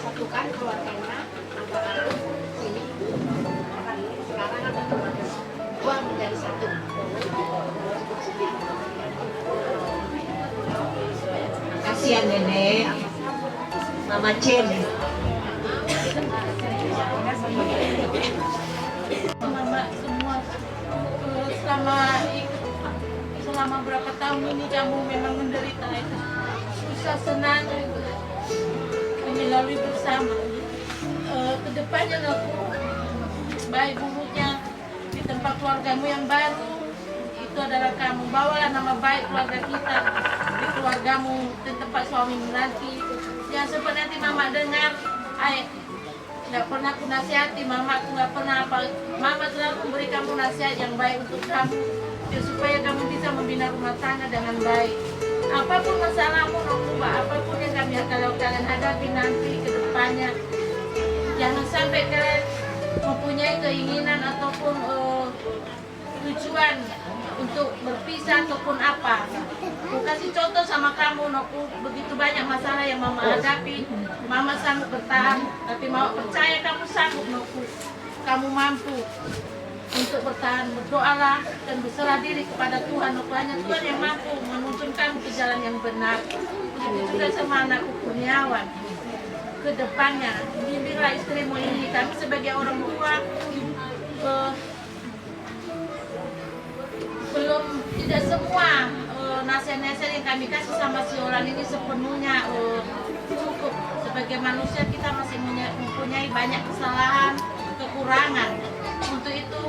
Satukan keluarganya, antara sini, sekarang ada keluarga. Dua menjadi satu. Kasihan Nenek. Mama Cen. Mama semua, eh, selama ik-, selama berapa tahun ini kamu memang menderita, ya. Susah senang kami lalui bersama. Eh, kedepannya, Nonokku, baik buruknya di tempat keluargamu yang baru, itu adalah kamu. Bawalah nama baik keluarga kita di keluargamu, di tempat suamimu nanti. Jangan sampai nanti Mama dengar, "Ai, nggak pernah kunasihati mamaku, nggak pernah apa." Mama selalu memberi kamu nasihat yang baik untuk kamu, ya, supaya kamu bisa membina rumah tangga dengan baik. Apapun masalahmu, Nonokku, apapun yang kami, kalau kalian hadapi nanti ke depannya, jangan sampai kalian mempunyai keinginan ataupun, eh, tujuan untuk berpisah ataupun apa. Ku kasih contoh sama kamu, Nonokku, begitu banyak masalah yang Mama hadapi, Mama sanggup bertahan, tapi Mama percaya kamu sanggup, Nonokku. Kamu mampu untuk bertahan, berdoalah dan berserah diri kepada Tuhan, Nonokku. Hanya Tuhan yang mampu menuntun kamu ke jalan yang benar. Begitu juga sama anakku Kurniawan. Ke depannya, bimbinglah istrimu ini. Kami sebagai orang tua, eh, belum, tidak semua, eh, nasihat-nasihat yang kami kasih sama si Olan ini sepenuhnya, eh, cukup. Sebagai manusia, kita masih punya, mempunyai banyak kesalahan, kekurangan. Untuk itu,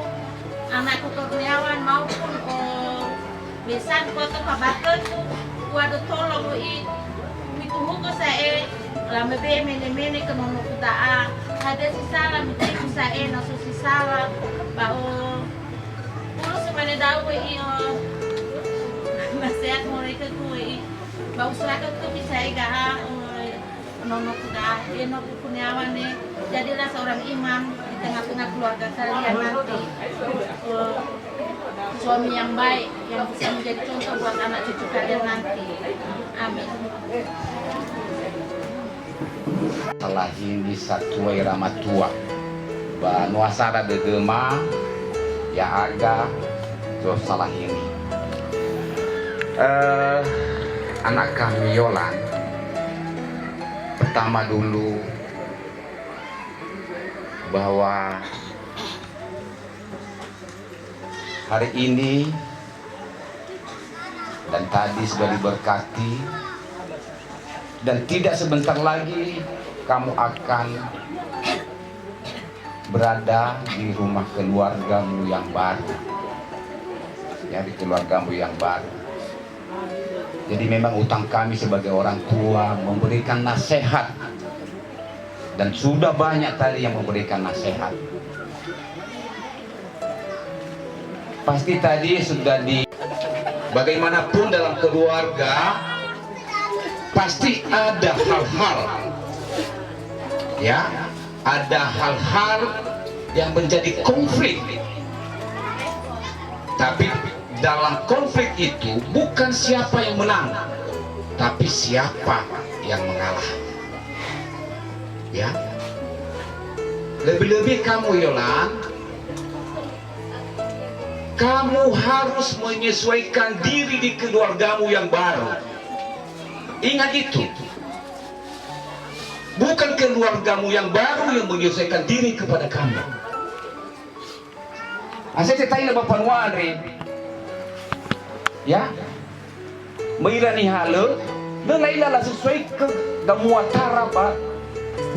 anakku Kurniawan maupun, eh, besan kuatö fabatö, kuado tolong, i, mituhuko sa'ae, lamebe'e mene-mene ke nonoku da'a. Hadia si sala, mitegu sa'ae, na so si sala, ba, eh, Ulo semane da'u we'i, eh, nasehat moroi khögu we'i. Ba userahkan khömi sa'ae ga'a, eh, nonoku da'a, eh, nonoku Kurniawan, eh. Jadilah seorang imam di tengah-tengah keluarga kalian nanti. Eh, suami yang baik, yang bisa menjadi contoh buat anak cucu kalian nanti. Amin. Salahini satua ira matua. Ba no asara dödöma, ya'aga zosalahini. Eh, anak kami Yolan, pertama dulu bahwa Hari ini dan tadi sudah diberkati, dan tidak sebentar lagi kamu akan berada di rumah keluargamu yang baru. Ya, di keluargamu yang baru. Jadi memang utang kami sebagai orang tua memberikan nasihat. Dan sudah banyak tadi yang memberikan nasihat. Pasti tadi sudah di, bagaimanapun dalam keluarga, pasti ada hal-hal, ya, ada hal-hal yang menjadi konflik. Tapi dalam konflik itu bukan siapa yang menang, tapi siapa yang mengalah. Ya. Lebih-lebih kamu, Yolan, kamu harus menyesuaikan diri di keluargamu yang baru. Ingat itu. Bukan keluargamu yang baru yang menyesuaikan diri kepada kamu. Asai setaina ba mbanua andre. Ya. Ma'ila nihalö, lö la'ila lasesuaikö gamuatara ba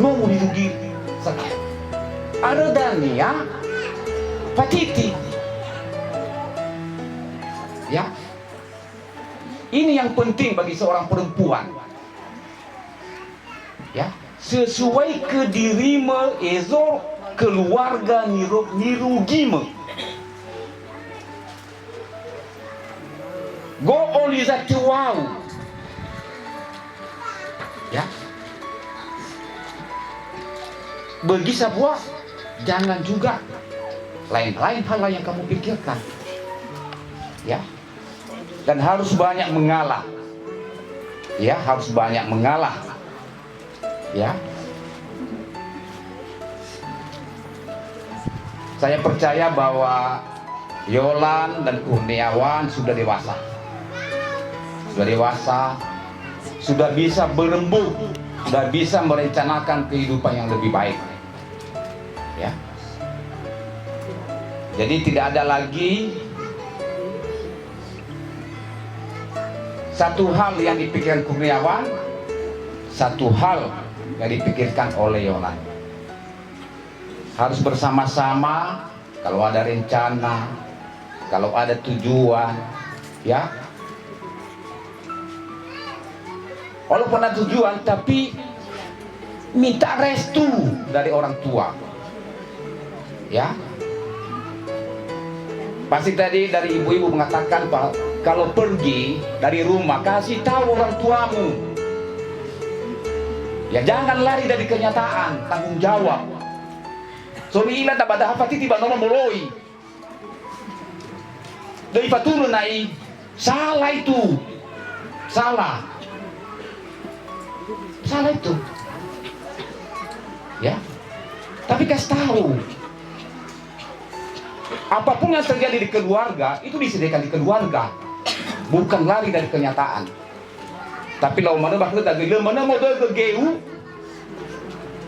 nomo nirugi satua. Arö dania fatiti. Ya. Ini yang penting bagi seorang perempuan. Ya, sesuai ke dirime ezo keluarga niro-, nirugime. Go'o li zatuau. Ya. Bagi sebuah, jangan juga lain-lain hal yang kamu pikirkan. Ya. Dan harus banyak mengalah. Ya, harus banyak mengalah. Ya. Saya percaya bahwa Yolan dan Kurniawan sudah dewasa. Sudah dewasa, sudah bisa berembuk, sudah bisa merencanakan kehidupan yang lebih baik. Ya. Jadi tidak ada lagi satu hal yang dipikirkan Kurniawan, satu hal yang dipikirkan oleh Yolan. Harus bersama-sama, kalau ada rencana, kalau ada tujuan, ya. Walaupun ada tujuan, tapi minta restu dari orang tua. Ya. Pasti tadi dari ibu-ibu mengatakan, "Pak, kalau pergi dari rumah, kasih tahu orang tuamu. Ya, jangan lari dari kenyataan, tanggung jawab." So mi'ila da ba da'ö fatiti ba nono moloi. Döi faturö na'i, salah itu. Salah. Salah itu. Ya. Tapi kasih tahu. Apapun yang terjadi di keluarga, itu disediakan di keluarga. Bukan lari dari kenyataan. Tapi lau manö ba khöda göi, lö manö modögö geu,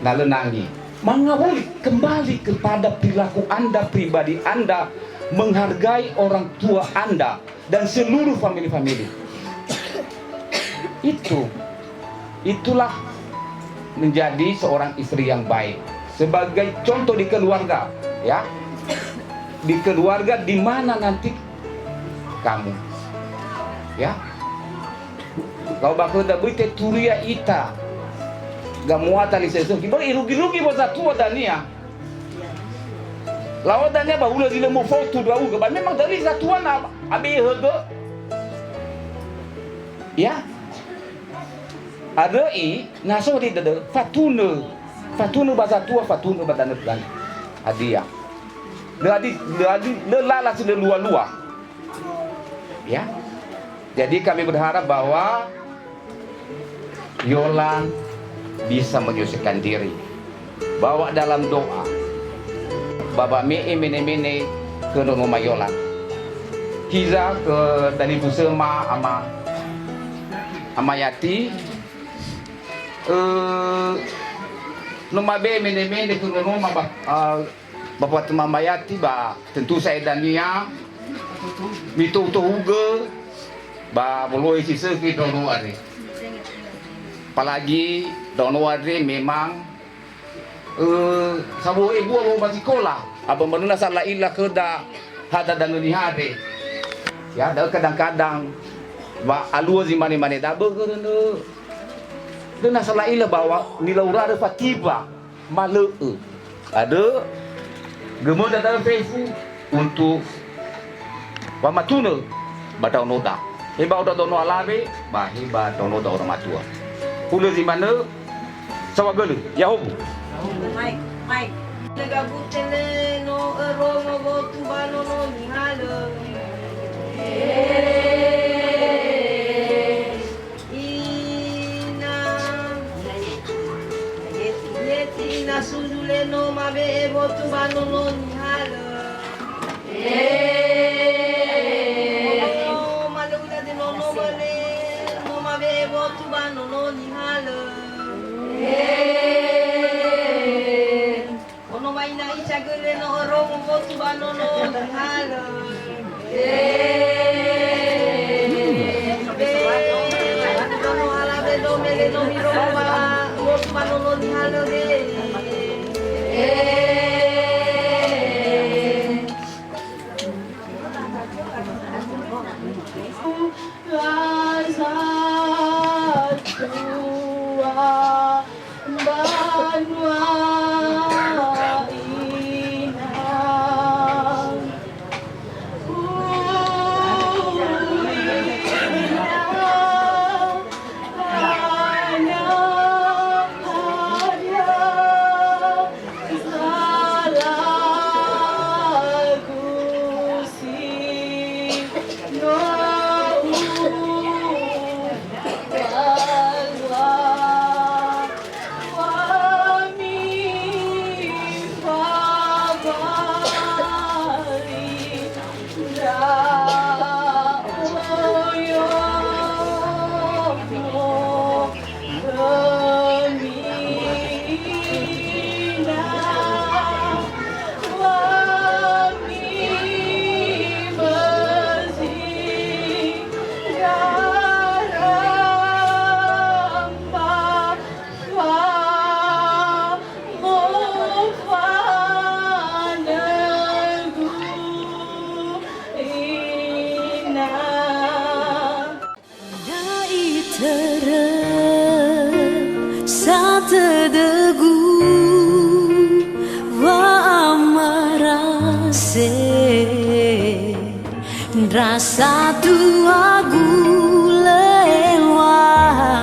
na lö nangi. Mangawuli kembali kepada perilaku Anda, pribadi Anda, menghargai orang tua Anda dan seluruh famili-famili. Itu, itulah menjadi seorang istri yang baik. Sebagai contoh di keluarga, ya. Di keluarga di mana nanti kamu. Ya. Lau ba khöda böi teturia ita. Gamuata li sesöki. Böi irugi-rugi ba zatua dania. Lau dania ba hulö zi lö mofotu ndra'ugö. Ba memang döi zatua na abe högö. Ya. Aröi, na so di dödö, fatunö. Fatunö ba zatua, fatunö ba danö-danö. Hadia. Lö adi, lö adi, lö lala si lö lua-lua. Ya. Jadi kami berharap bahwa Yolan bisa menyelesaikan diri. Bawa dalam doa. Ba wame'e mene-mene khö nonoma Yolan. Hiza khö dalifusöma ama, ama Yati, eh, no mabe'e mene-mene khö nonoma ba, eh, Bapak Tama Ama Yati ba tentu sa'ae dania, Mitoutohugö ba wolohe si sökhi ndraono andre. Apalagi ndraono andre memang, eh, sawuyu ebua wa'omasikola, abö manö na sa la'ila khöda hada dangö niha andre. Ya, da'ö kadang-kadang wa alua zi mane-mane da böhö nö. Dö na sa la'ila ba wa nilaurarö fatiba. Malö'ö. Andrö, gömöda da'ö fefu untuk wamatunö ba ndraonoda. He ba ndraonoda alawe, ba he ba ndraonoda matua. Hulö zi manö, saohagölö, ya'ahowu. Mike, Mike. Lega gutele no örongo wotu ba nono nihalö. Ina. Yeti, yeti ina sundule no mabe'e wotu ba nono nihalö. No malö'ö dade nono mane, no mabe'e wotu ba nono nihalö. Ono ma'ina ica göi le no örongo wotu ba nono nihalö. Nono alawe do me le no mirongo ba wotu ba nono nihalö de. Raza tua banua ina. Ui ina, hana hadia zalagu. Ina. Da'i törö satödögu wa'amarase, ndra satuagu lö eluaha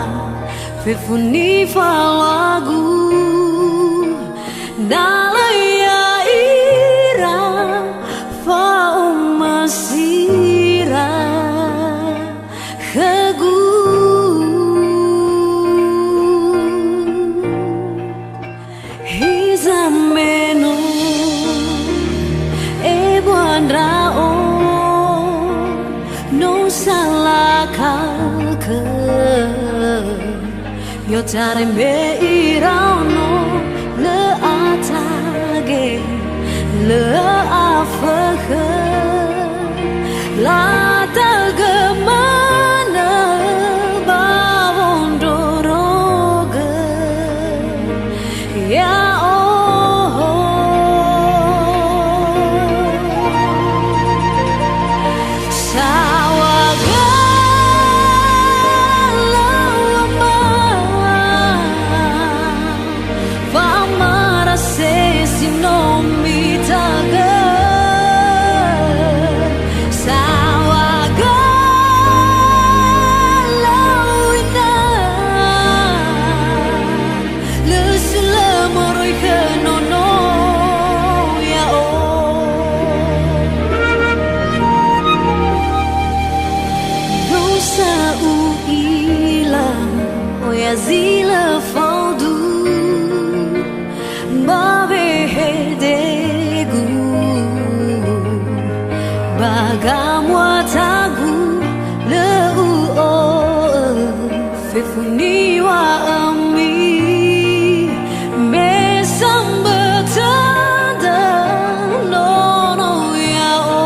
fefu nifaluagu, na lö ya'ira fa'omasira khögu. Hiza me no ebua ndra'o, no salakha khö. I'otarai me iraono lö atage, lö afökhö, lataögö manö ba wondrorogö. Ya'o. Saŵa galau ama, wa'amara sesi no mitagö. Saŵa galau ina. Lö sulö moroi khö nono ya'o. No sa u'ila oya zi lö faudu ba wehedegu, ba gamuatagu lö u'o'ö. Fefu niŵa'ömi, me sambö tödö nono ya'o.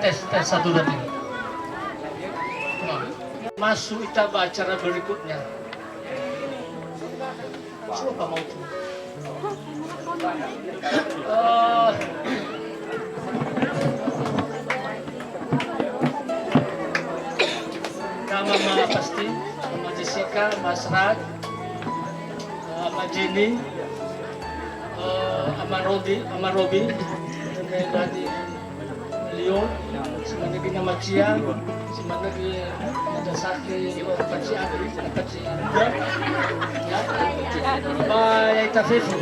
Tes, tes, satu, satu. Nah, masuk kita ba acara berikutnya. Coba mau tuh. Eh, nama ma pasti, Mama Jessica, Mas Raj, eh, Ama Jenny, eh, Ama Rodi, Ama Robi, Ama Dadi, Leo, si manö göi Nama Cia, si manö göi Dada Sake, Paci Abi, Paci Ibrahim, ya. Ba ya'ita fefu.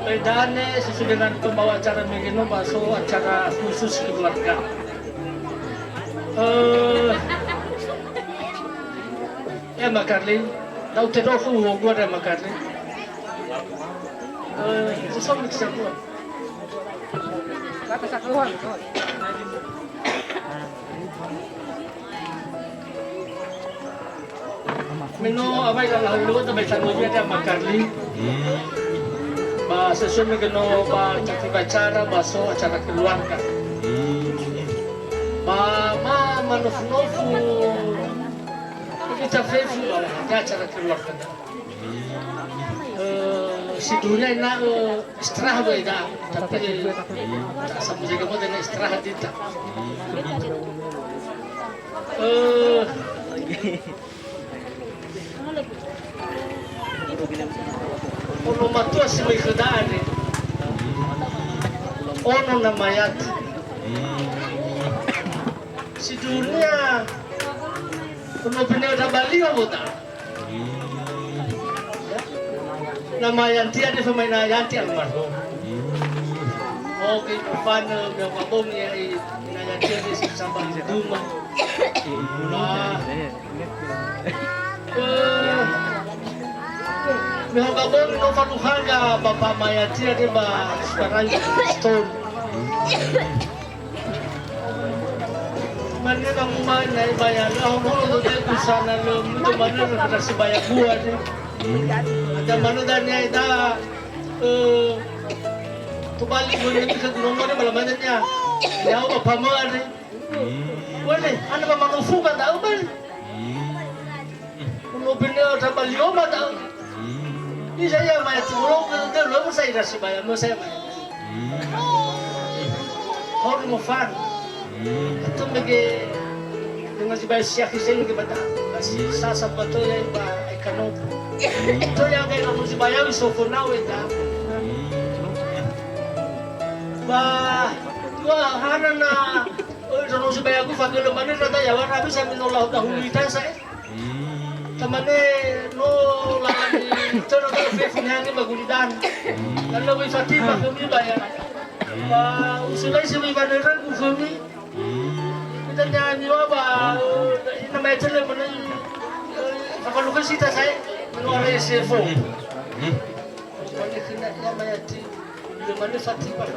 Bedane sesuai dengan pembawa acara mege no, ba so acara khusus keluarga. Eh, ya, Ama Karli, da'u tedohu gua ada Ama Karli. Eh, sesuai dengan kesakuan. Me no awai lala hulu ta bai tanu dia dia Ama Karli. Ba sesuai mege no ba tati acara ba so acara keluarga. Ba ma manofu-nofu kita fefu ba acara keluarga. Eh, si dunia ena'ö istirahat wa'ö ida, tapi tak sama jaga model istirahat ita. Eh, ono matua si mai khöda andre. Ono namayati. Si dunia, ono bine da balio wota. Nama yantia de famaina yanti almarhum. Oke, fanö, udah ngabong ya, i, na yantia de sambang di rumah. Nah. Eh, me ho ngabong no fanuhaga Bapak Mayantia de ba sekarang stone. Mane ba mumai na ibaya, na holo do de busana lo, mudo mane na sibaya bua de. Ada mane dania ida, eh, tobali mane ke gunung mane bala mane nia. Ya, ba pama de. Wale, ana ba manofu ba da'ö bali. Ono bine ota balioma da'ö. Iza ia maya timolo ke, ke lo mo sai rasi baya, mo sai maya. Hor mo fan. Atau mege dengan si baya siak isen ke bata. Basi sasa bato ya ba ai kanopo. To ya ga no si baya wi sofo na we ta. Ba, dua hana na, oh, no si baya ku fagele mane rata ya, wa rabi sa mino lau dahulu ita sa, eh. Tamane no lagi töna töna fefu nyanyi ba gulidan. Lalu wi Fatimah khömi ba ya. Ba usulai si wi banera ku khömi. Kita nyanyi wa ba, eh, nama ya cele mana, eh, apa lupa sih ta saya? Mano are sefo. Mane kena ya mayati. Bila mane Fatimah.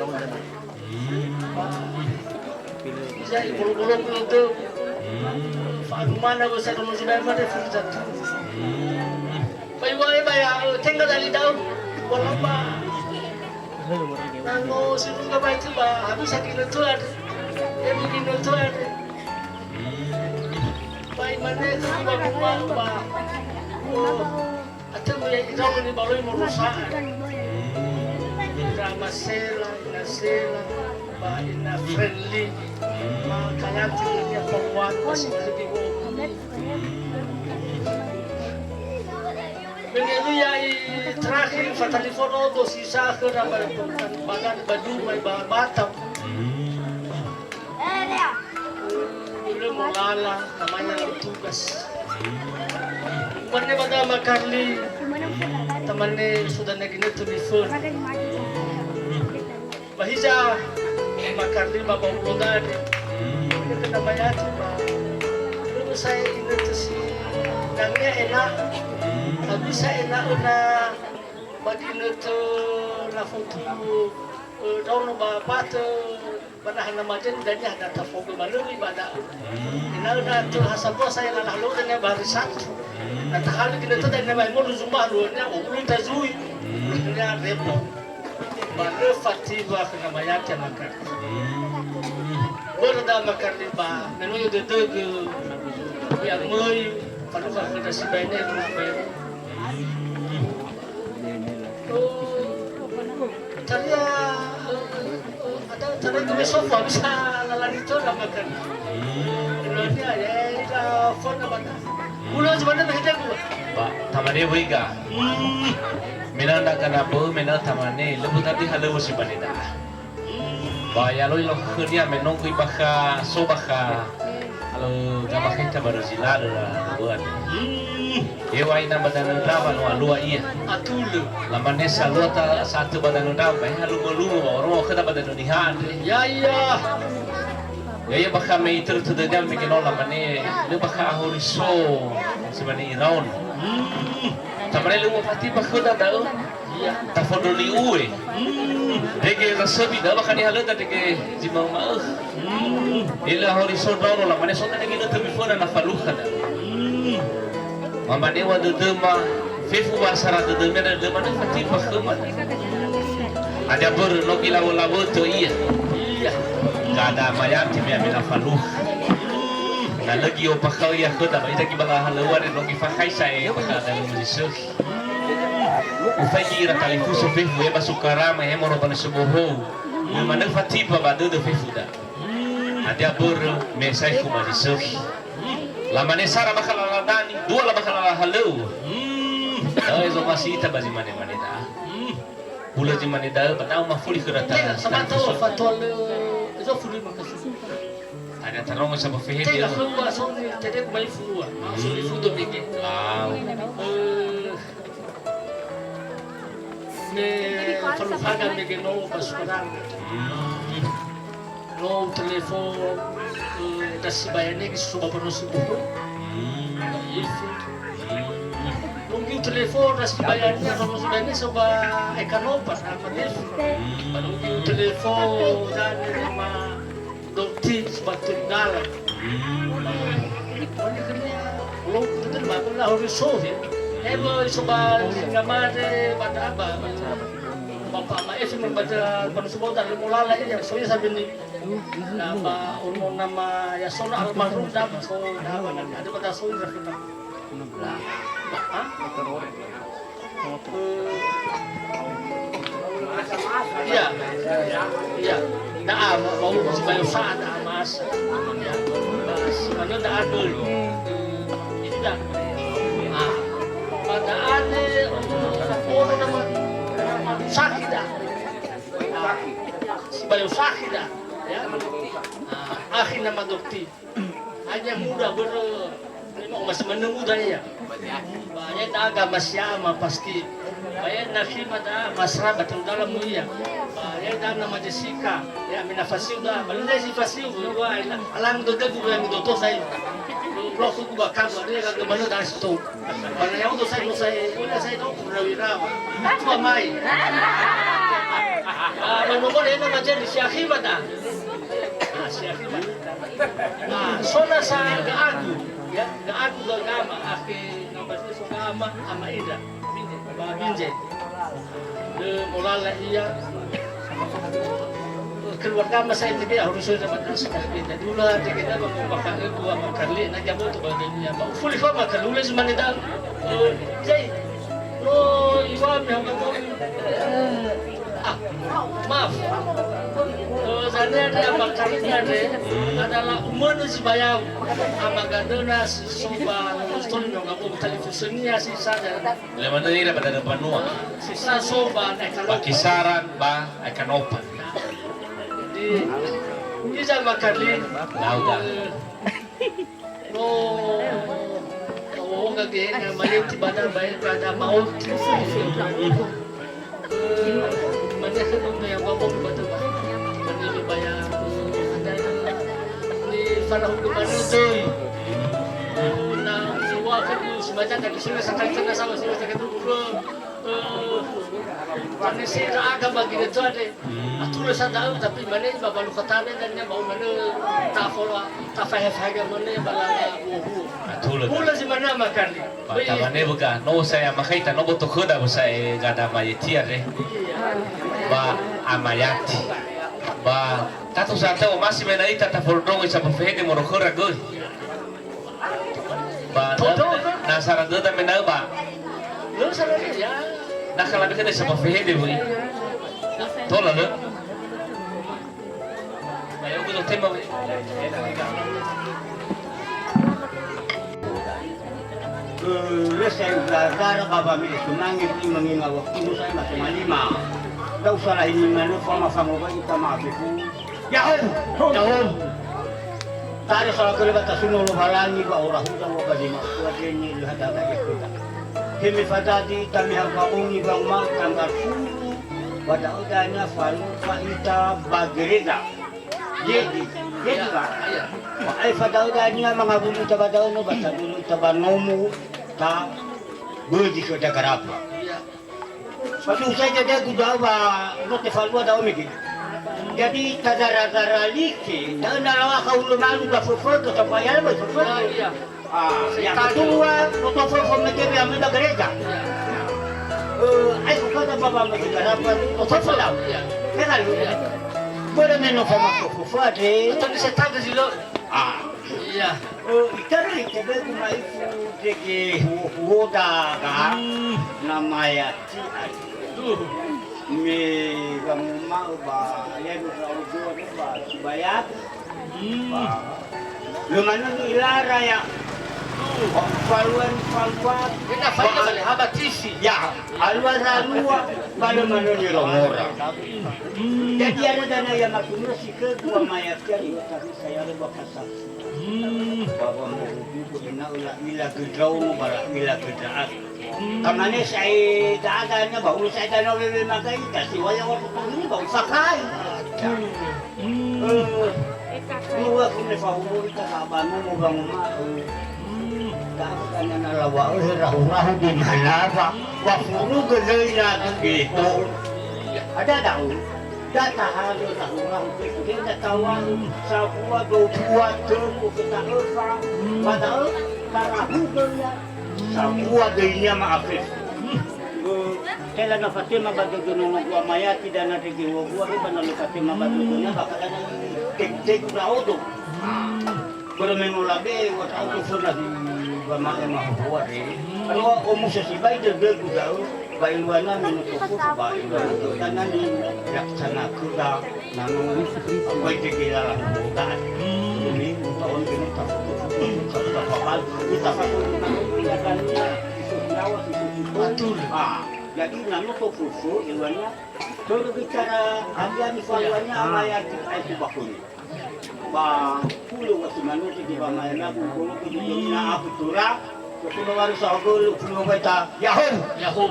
Iza ibolo-boloku itu. Fa'arumana wa sa dono sudah mane furi satu. Bai wa e baya, eh, tengga dali daun. Walamba. Nango sinungga bai tu ba, habis sakit tuan. Ya bikin tuan. Bai mane tu ba, ba, ba. Oh. Atau ya, irauni baloi morosa. Ira Masela, ina Sela, ba ina Friendly. Ma kalati ya pawan masih lagi wo. Menelu ya i terakhir fatalifon odo sisa khöra ba, ba, ba, ba Batam. Beliau mau lala, namanya tugas. Umarnya pada Ama Karli, temannya sudah nagih itu di phone. Bahiza, Ama Karli ba bau lodade. Ini kena mayati, ba. Dulu saya ingat si, nangnya enak. Tapi saya enak na, bagi ingat, eh, lafotu, eh, daun ba pate. Padahal nama jen dania ada tafogo malui pada. Ena'ö na tö ha sambua saya lalah lo dania ba hari Sabtu. Na tahalö ginötöda ina wa'emondru zuma luahania, o ulun tazui. Hmm. Luahania repo. Ba lö fatiwa khö Namayati Amakara. Hmm. Börö da Amakara ba, me no i'odödögö, i'amöi, falukha khöda sibai ne, khöda sibai ne. Hmm. Taria, eh, eh, ada taria gome sofa bisa lalani to nama kan. Hmm. Inonia ya, ila fon nama kan. Ulo cuma ada begitu gua. Ba, tamane wega. Hmm. Mena nda kana bö, mena tamane, lebu tadi halö si bani da. Ba ya loi lo khönia me no gui bakha, so bakha. Alo, gabakha ita ba Brazil ada buat. Hmm. Ewa ina ba danö ndrawa no alua ia. Atulö. Lamane salua ta satu ba danö ndrawa, ba ya lumo-lumo ba oro khöda ba danö niha andre. Ya, ya. Ya, ya, bakha me itörö tödönia me geno lamane, lö bakha ahori so, si mane iraon. Hmm. Tamane lö u'ofati ba khöda da'ö. Iya. Tafondroni ue. Hmm. Dege rasöbi da bakha nihalöda dege zi ma'ö-ma'ö. Hmm. Ila hori so ndraono lamane so dege nötö miföna na falukha da. Hmm. Mamane wa dödöma fefu wa sara dödöma da dödöma na fatifa khöma. Ada börö no gilawö-lawötö ia. Iya. Gada mayati me amena falukha. Hmm. Na lö gi'opakha'ö ia khöda ba ida gibala halöŵa re no gifakhaisa e bakha da no zi sökhi. Ufaigi ira talifusö fefu, e ba Sukarama, e moro ba Nösö Bohou. Me manö fatifa ba dödö fefu da. Hadia börö me saekhu ma zi sökhi. Lamane sara bakha lala dani, dua la bakha lala halöŵö. Da'ö zomasi ita ba zi mane-mane da. Hulö zi mane da'ö, ba da'ö mafuli khöra ta-, talifusö. Ada tarongo sa ba fehe dia. Tega khöu wa soni tedegu mai fua. Soni fudo mege. Wow. Eh, me falukhaga mege no ba Sukarama. Hmm. No telefon, eh, da sibayane gi so ba Bano Sibuhu. Hmm. Ifu. Hmm. Nunggi telefon da sibayane, Bano Sibayane so ba Ekanopa, sama Ifu. Hmm. Nunggi telefon da ma Dokter Subatun Dalam. Hmm. Pokoknya kena lo kita mah pernah harus so ya. Eh, lo, coba singa made, baca apa, baca apa. Bapak Ama Evi membaca Bano Sibuhu dari Molala ini, soalnya sambil ni. Nah, Pak Ono nama ya, sono almarhum dah, so, dah, ada pada so, dah kita. Nah, Pak, ah? Iya. Iya. Da'a, mau, mau si bayo sa da'a mas. Ya. Mas, mana da'a dulu. Ini dah. Ah. Pada ane, oh, nama, nama sakit dah. Ah. Si bayo sakit dah. Ya. Ah, akhi nama dokter. Hanya muda börö, lima masih menunggu dah ya. Ba ya da'a gama si ama pasti. Ba ya na khima da'a masra ba telu dalam mu iya. Ba ya da'a nama Jessica. Ya, mina fasiu da'a. Ba lu dai si fasiu, lu wa ina. Alang do degu yang do to sai. Lu blok ku ba kabu, ada yang gama da'a situ. Mana yang untuk saya, saya, udah saya tahu pernah wirawa. Tua mai. Ah, mana boleh nama jadi si akhi mata. Ah, si akhi mata. Ah, sona sa ga'agu, ya, ga'agu gama, akhi nama saya so gama, ama ida. Ba Binjai. De molala ia. Keluarga masa ini dia harus sudah matang sekali. Jadi ulah dia kita mau makan itu apa kali nak jamu tu badannya. Mau fully kau makan ulah cuma ni dah. Eh, Jai. Lo iwa mi hamba kau. Ah, maaf. Eh, sana dia makan ini ada. Adalah umur si bayau. Ama gadona si soba. Stone yang aku tadi fusenia si sana. Lewat ini dapat ada panua. Si sa soba na Ekanopa. Ba Kisaran ba Ekanopa. Di, di zaman kali. Lauda. No, oh, gage na mayo ti bana bae pada maut. Mana sa no ya bawa batu ba. Mana ni baya. Ni fara hukum mana tu. Na semua kan semacam tak semua sakali kena sama semua sakali tu. Mane se ndra'aga ba ginötö andre. Hmm. Atulö sa da'ö, tapi mane ba balu khatane dan nya bau mane tafola, tafahe-fahe mane ba lala huo-huo. Atulö. Hulö zi mane amakali. Ba tamane böga, no saya makaita no boto khöda ba saya gada mayeti andre. Iya. Ba amayati. Ba tatu sa tau masih mena ita tafoldrong isa ba fehede moro khöra göi. Ba na, na sara döda mena'ö ba. Lö sara döda, ya. Na kala beke desa ba fehede wöi. Tola lö. Ba ya ugu tema wöi. Lö saya ugu gara ba ba mili sumangi ni menginga waktu saya masih malima. Tidak usah lah ini mana sama-sama wöi kita maaf itu. Ya'o! Ya'o! Tare salagöle ba tasuno Lowalangi ba ora huda wa ba lima tua deni lö hada ba yakuda. He me fadadi ita me ha wa'ongi ba uma tanggal sepuluh, ba da'ö dania falufa ita ba gereja. Yedi, yedi ba. Ba ai fada'ö dania mangawuli ita ba da'ö no ba tadulu ita ba nomo ta bözi khö dagarapa. Ba dusa jaga guda ba no tefalua da'ö mege. Jadi tazara-zara like, da'ö na lawa kaulö malu ba föfögö, tapa ya ba föfögö. Ah, ya kedua, no to föfö mege ya me ba gereja. Eh, ai ko kata baba mege karapa, to föfö da'ö. Ya kan? Börö me no fama föfö andre. Atau bisa taga silo. Ah. Iya. Eh, itaröi tebe gumaifu dege huo-huoda ga. Hmm. Namaya Ti'ai. Duh. Me wanguma'ö ba ya'e ndra'odo ba sibayagu. Hmm. Ba lö manö ni'ilara ya. Duh. Faluan, faluan. Ena faida ba le haba tisi. Ya, alua zalua, ba lö manö nirongora. Hmm. Jadi ada dana ya matunö si kedua mayat ya, saya lupa kata. Hmm. Ba wamohudu ena'ö la'ila göi ndraono ba la'ila göi ndra'aga. Hmm. Kamane sa'e da'aga nia ba hulö sa'e danö wewe magai, kasi waya waktu tahini ba ufakai. Hmm. Eh, dua kune fahulu ita ka ba nomo ba ngoma'ö. Hmm. Da'aga na lawa'ö he rahu-rahu di mana ba, wa furugö löi na geho. Ada da'u. Da tahalö rahu-rahu fefu, he na tawalu, safua, dua fua, tölu, ofeta, öfa, ba da'ö, tarahugö ia, safua döinia ma'afefu. Ö, tela na fatema ba dödö nono gua mayati dana dege huo gua, he ba na lö fatema ba dödönia, ba kadana tek-, tek ndra'odo. Börö me no labe'e, wa ta'oto föna si wama'e mahohoa re. Ano omuso sibai dödögu da'ö, ba eluana me no tofoto, ba eluana dödana ni laksana khöda, na no abai dege lala hohoa da'e. Ni utaon ke no tafoto-foto, tafoto-foto, tafoto-foto, na no ni ladania, iso siawa, iso siawa. Betul. Ah, jadi na no tofofo, eluana, törö bicara, hadia nifaluania, amayati, aitu bakoni. Ba hulö wa si manö tege ba maena bu bolo ke di domina aku tura. Ke puno waru saogö lu puno beta. Yahoo! Yahoo!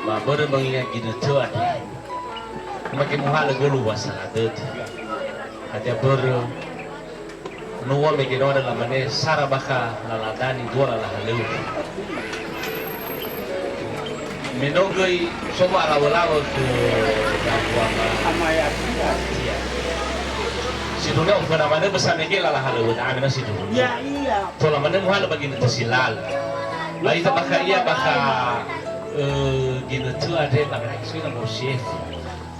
Ba börö bangiya ginötö andre. Make muhalö golu wasa dödö. Hadia börö No ua mege noda lamane sara bakha lala dani dua lala halöŵö. Me no göi so wa'alawö-lawö khö Dabuama. Ama Yatia. Iya. Sindrunia oföna manö bösa mege lala halöŵö da, me no sindrunia. Iya, iya. Tola manö muhalö ba ginötö si lala. Ba ita bakha ia bakha, eh, ginötö andre ba sui na mo siefu.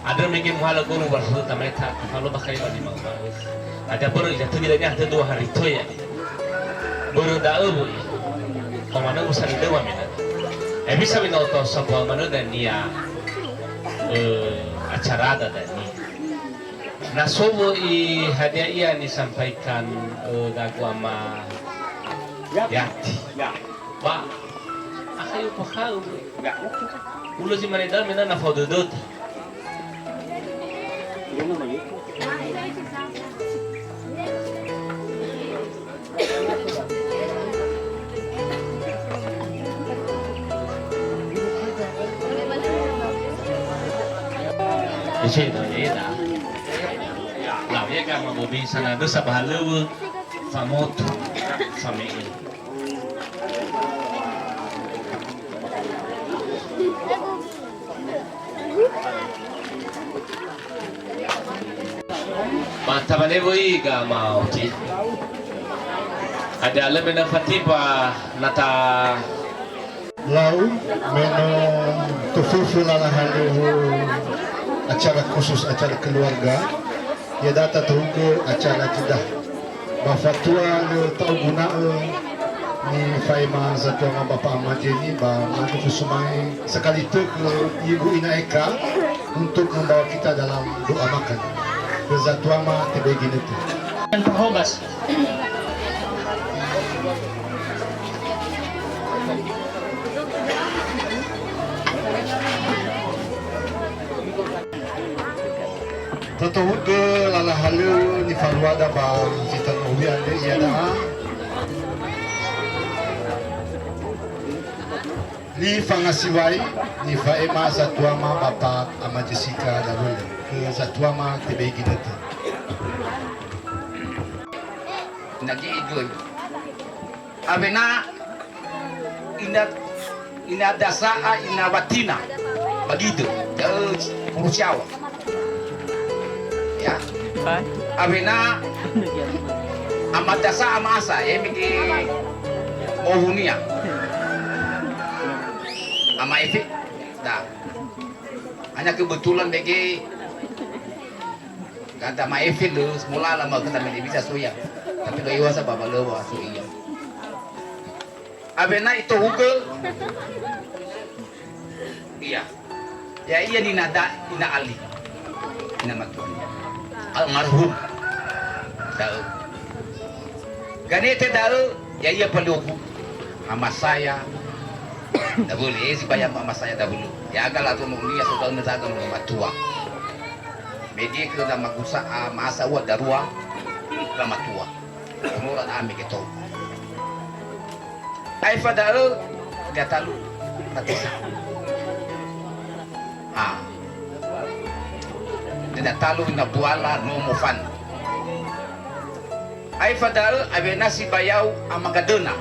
Andrö mege muhalö golu ba sura tameta, falo bakha ia ba lima umaus. Ada börö ina tögi dania hatö dua hari töi ya. Börö da'ö wöi. Komanö usa ni dewa mena. E bisa wina oto sabua manö dania, eh, acara da dania. Na so wöi hadia ia nisampaikan, eh, Dabuama Yati. Ya. Ba, akha yo pakha'ö. Ya. Ulo zi mane da'ö mena na fao dödöda. Ese da, eda. Lau ya ka ma bobi sana dösa bahalöŵö, famotu, fame'e. Mata mane woi ga mau ci. Ada lebe na fatiba nata. Lau, me no tofofo lala halöŵö acara khusus acara keluarga, ya data tohugö acara tidak. Ba fatua lö ta'uguna'ö nifa'ema zatuama Bapa Ama Jeni, ba mane fusumai sekali tö ke ibu ina Eka untuk membawa kita dalam doa makan. Ke zatuama tebe ginötö. Dan Pak Hobas. Totohugö lala halöŵö nifaruada ba zi tanö owi andre iada'a. Li fangasiwai nifa'ema zatuama Bapa Ama Jessica Dawölö. Ke zatuama tebe ginötö. Nagi igöi. Awena ina, ina dasa'a, ina watina. Bagidö. Da'ö Purusiawa. Ya. Awena ama dasa'a, ama asa, ya, mege mowunia. Ama efe. Da. Hanya kebetulan mege Kata ma efe lö, semolala ma kata mene bisa soya. Tapi lo iwa sa baba lö wa so iya. Awena itohugö. Iya. Ya iya ni nada ina Ali. Ina matua. Almarhum. Da'ö. Ganete da'ö, ya iya paliogu. Ama saya. Dawöli, eh, si bayang ama saya dahulu. Ya, aga lato no ulia so da'ö na zaga no matua. Mege ke da magusa a masa ua darua la matua. Umur ada ambil gitu. Ai fada'ö dia talu matisa. Ah. Dia talu na buala no mofan. Ai fada'ö awena si bayau amagadöna.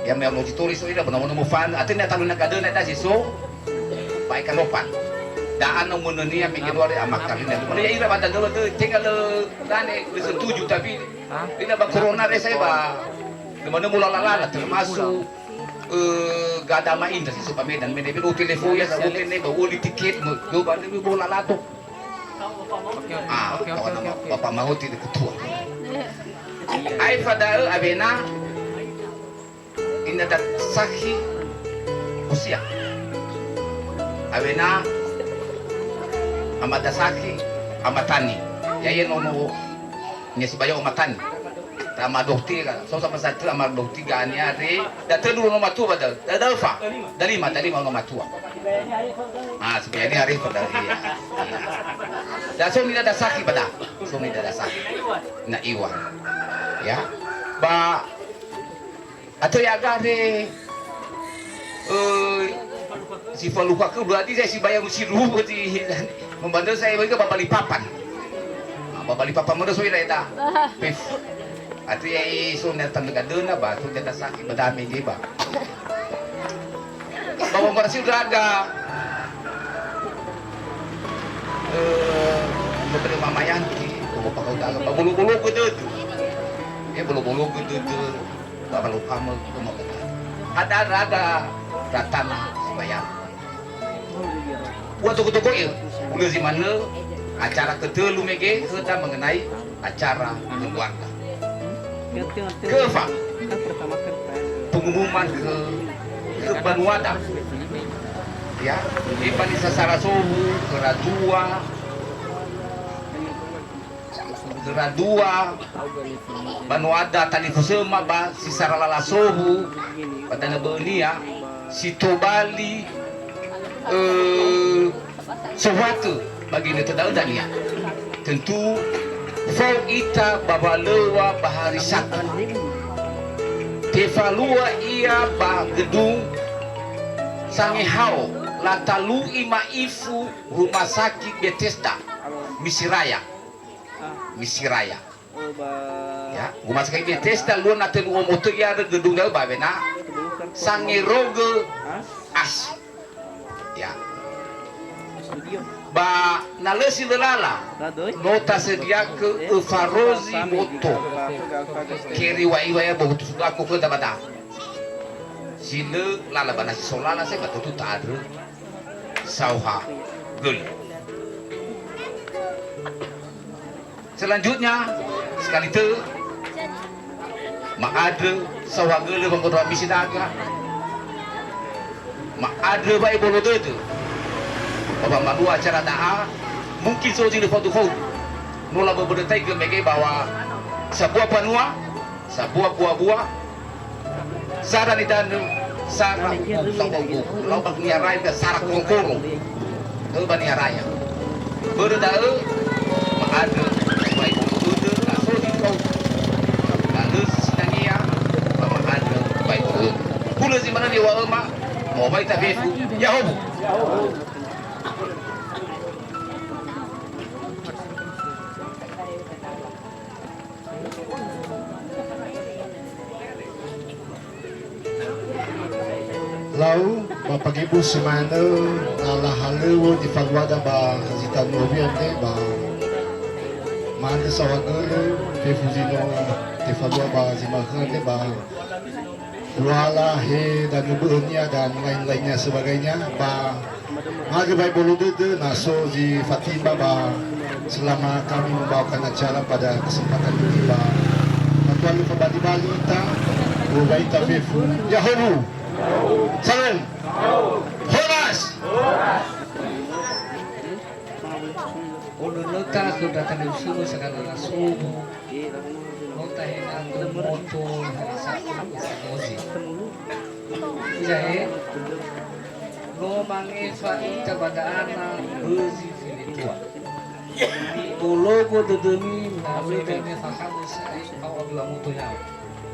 Ya me auditori so ira bona mono mofan, atena talu na gadöna da si so. Baik kanopan. Da ano menenia mege luar amakali na. Mana ya ira bata dulu tu tinggal le dane le setuju tapi ina ba corona re saya ba. Di mana mula lalala termasuk eh gada main si so ba Medan mene biro telepon ya sa mene ba oli tiket mo go ba ni bola lato. Ah, kawan nama Bapak Mauti di ketua. Ai fada'ö awena ina dasakhi usia. Awena ama dasakhi ama tani. Ya ya nono nya si bayau ama tani. Tama dohti ka, so sama satu ama dohti gani are, da tölu no matua ba da, da, da fa, da lima, da lima no matua. Ah, sebenarnya hari pada iya. Da so ni da saki pada, so ni da saki. Na iwa. Ya. Ba atau ya gare Eh, si faluka ke berarti saya si bayar si ruhu berarti membandel saya bagi babali papan. Nah, babali papan mana so ira eta. Pif. Atu ya iso na tanda gadöna ba tu jata sakit badame ge ba. Bawa merasi raga. Eh, beberapa mamayan ki, bawa pakau daga. Bolo-bolo gedödö. Ya bolo-bolo gedödö. Ba walo kamö, ba maböka. Ada raga ratana sibayar. Ua toko-toko ia, ulö zi manö acara ketölu mege khöda mengenai acara keluarga. Kefa, pengumuman ke, ke banuada. Ya, ibanisa sara sowu, keradua, Geradua, banuada talifusöma ba si sara lala sowu, ba danö bö'önia, si tobali, eh, sohuatö ba ginötö da'ö dania. Tentu, fao ita ba walöŵa ba hari Sabtu. Tefalua ia ba gedung sangehao, latalu'i ma'ifu Rumah Sakit Bethesda, Misiraya. Misiraya. Ya, rumah sakit Bethesda lua na tölu omo tö ia gedung da'ö ba wena sangerogö a As. Ya. Ba na lö si lö lala, no tasediakö öfa rozi moto. Keriwaiwa ya bohutu sudaku khöda ba da. Si lö lala ba na si so lala sai ba tödö ta'andrö saohagölö. Selanjutnya, sekali tö, ma'andrö saohagölö wangondro ami sinaga, ma'andrö wa'ebolo dödö, ba wamatua acara da'a, mungkin so zi lö faudu-faudu. No laböbölötaigö mege bahwa sabua mbanua, sabua bua-bua, sara nidanö, sara uku, sara uku. Lau ba niharai ka sara koro-koro. Tö ba niharaya. Börö da'ö, ma'andrö, bai bolo dödö, na so zi faudu. Na lö si sinangea, ba ma'andrö, bai bolo dödö. Hulö zi manö niŵa'öma, mowai tafefu, ya'ahowu. Lau, ba pagibu si manö, na lahalöŵö nifaluada ba zi tanö awö andre, ba ma'andrö saohagölö, fefu zi no tefalua ba zi ma'ökhö andre, ba Kuala he danö bö'önia dan lain-lainnya sebagainya, ba ma'andrö wa'ebolo dödö, na so zi fatimba ba selama kami membawakan acara pada kesempatan ini, ba matualu fabali-bali ita, wöwai ita fefu, ya'ahowu. Salam. Horas. Ononota khö ndra tanö Usumo sagala lasobu. No tahenga khö moto, ha satu, ha dozi. Izahe, no mangefa ita ba da'ana bözi felendua. Ibologo dödömi, na lö dania fahaö sa'ae, fao abi wamoto ya'o.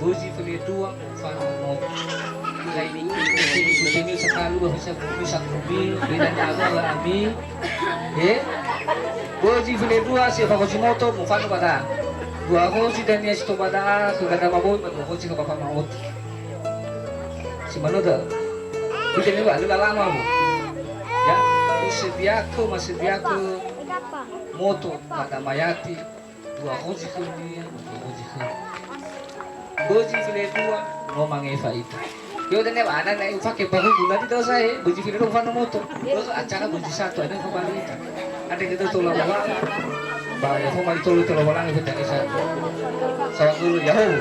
Bözi felendua, fano moto. Irai ni, sini sakalu, ba bisa bumi, sakumi, beda ni aga, ba ami. Eh? Bözi felendua, si fahozi moto, mufano ba da'a. Dua hozi dania si tou ba da'a, khö gandra maboi, ba dua hozi khö bapa ma'oti. Si manö da'ö. Ite ni ba, lö lalama, Bu. Ya, usediakö, masediakö moto, ba da'a mayati, dua hozi khönia, dua hozi khönia. Bözi felendua, no mangefa ita. Yo, dania ba, ana, na, ufake bahu guna di dosa, eh, bözi felendua, ufano moto. Bözi acara bözi satu, ada kembali ita. Ada kita tolak bawang. Ba, ya, foma itolo-tolo walangi fetani sa. Sawa guru, ya'ahowu.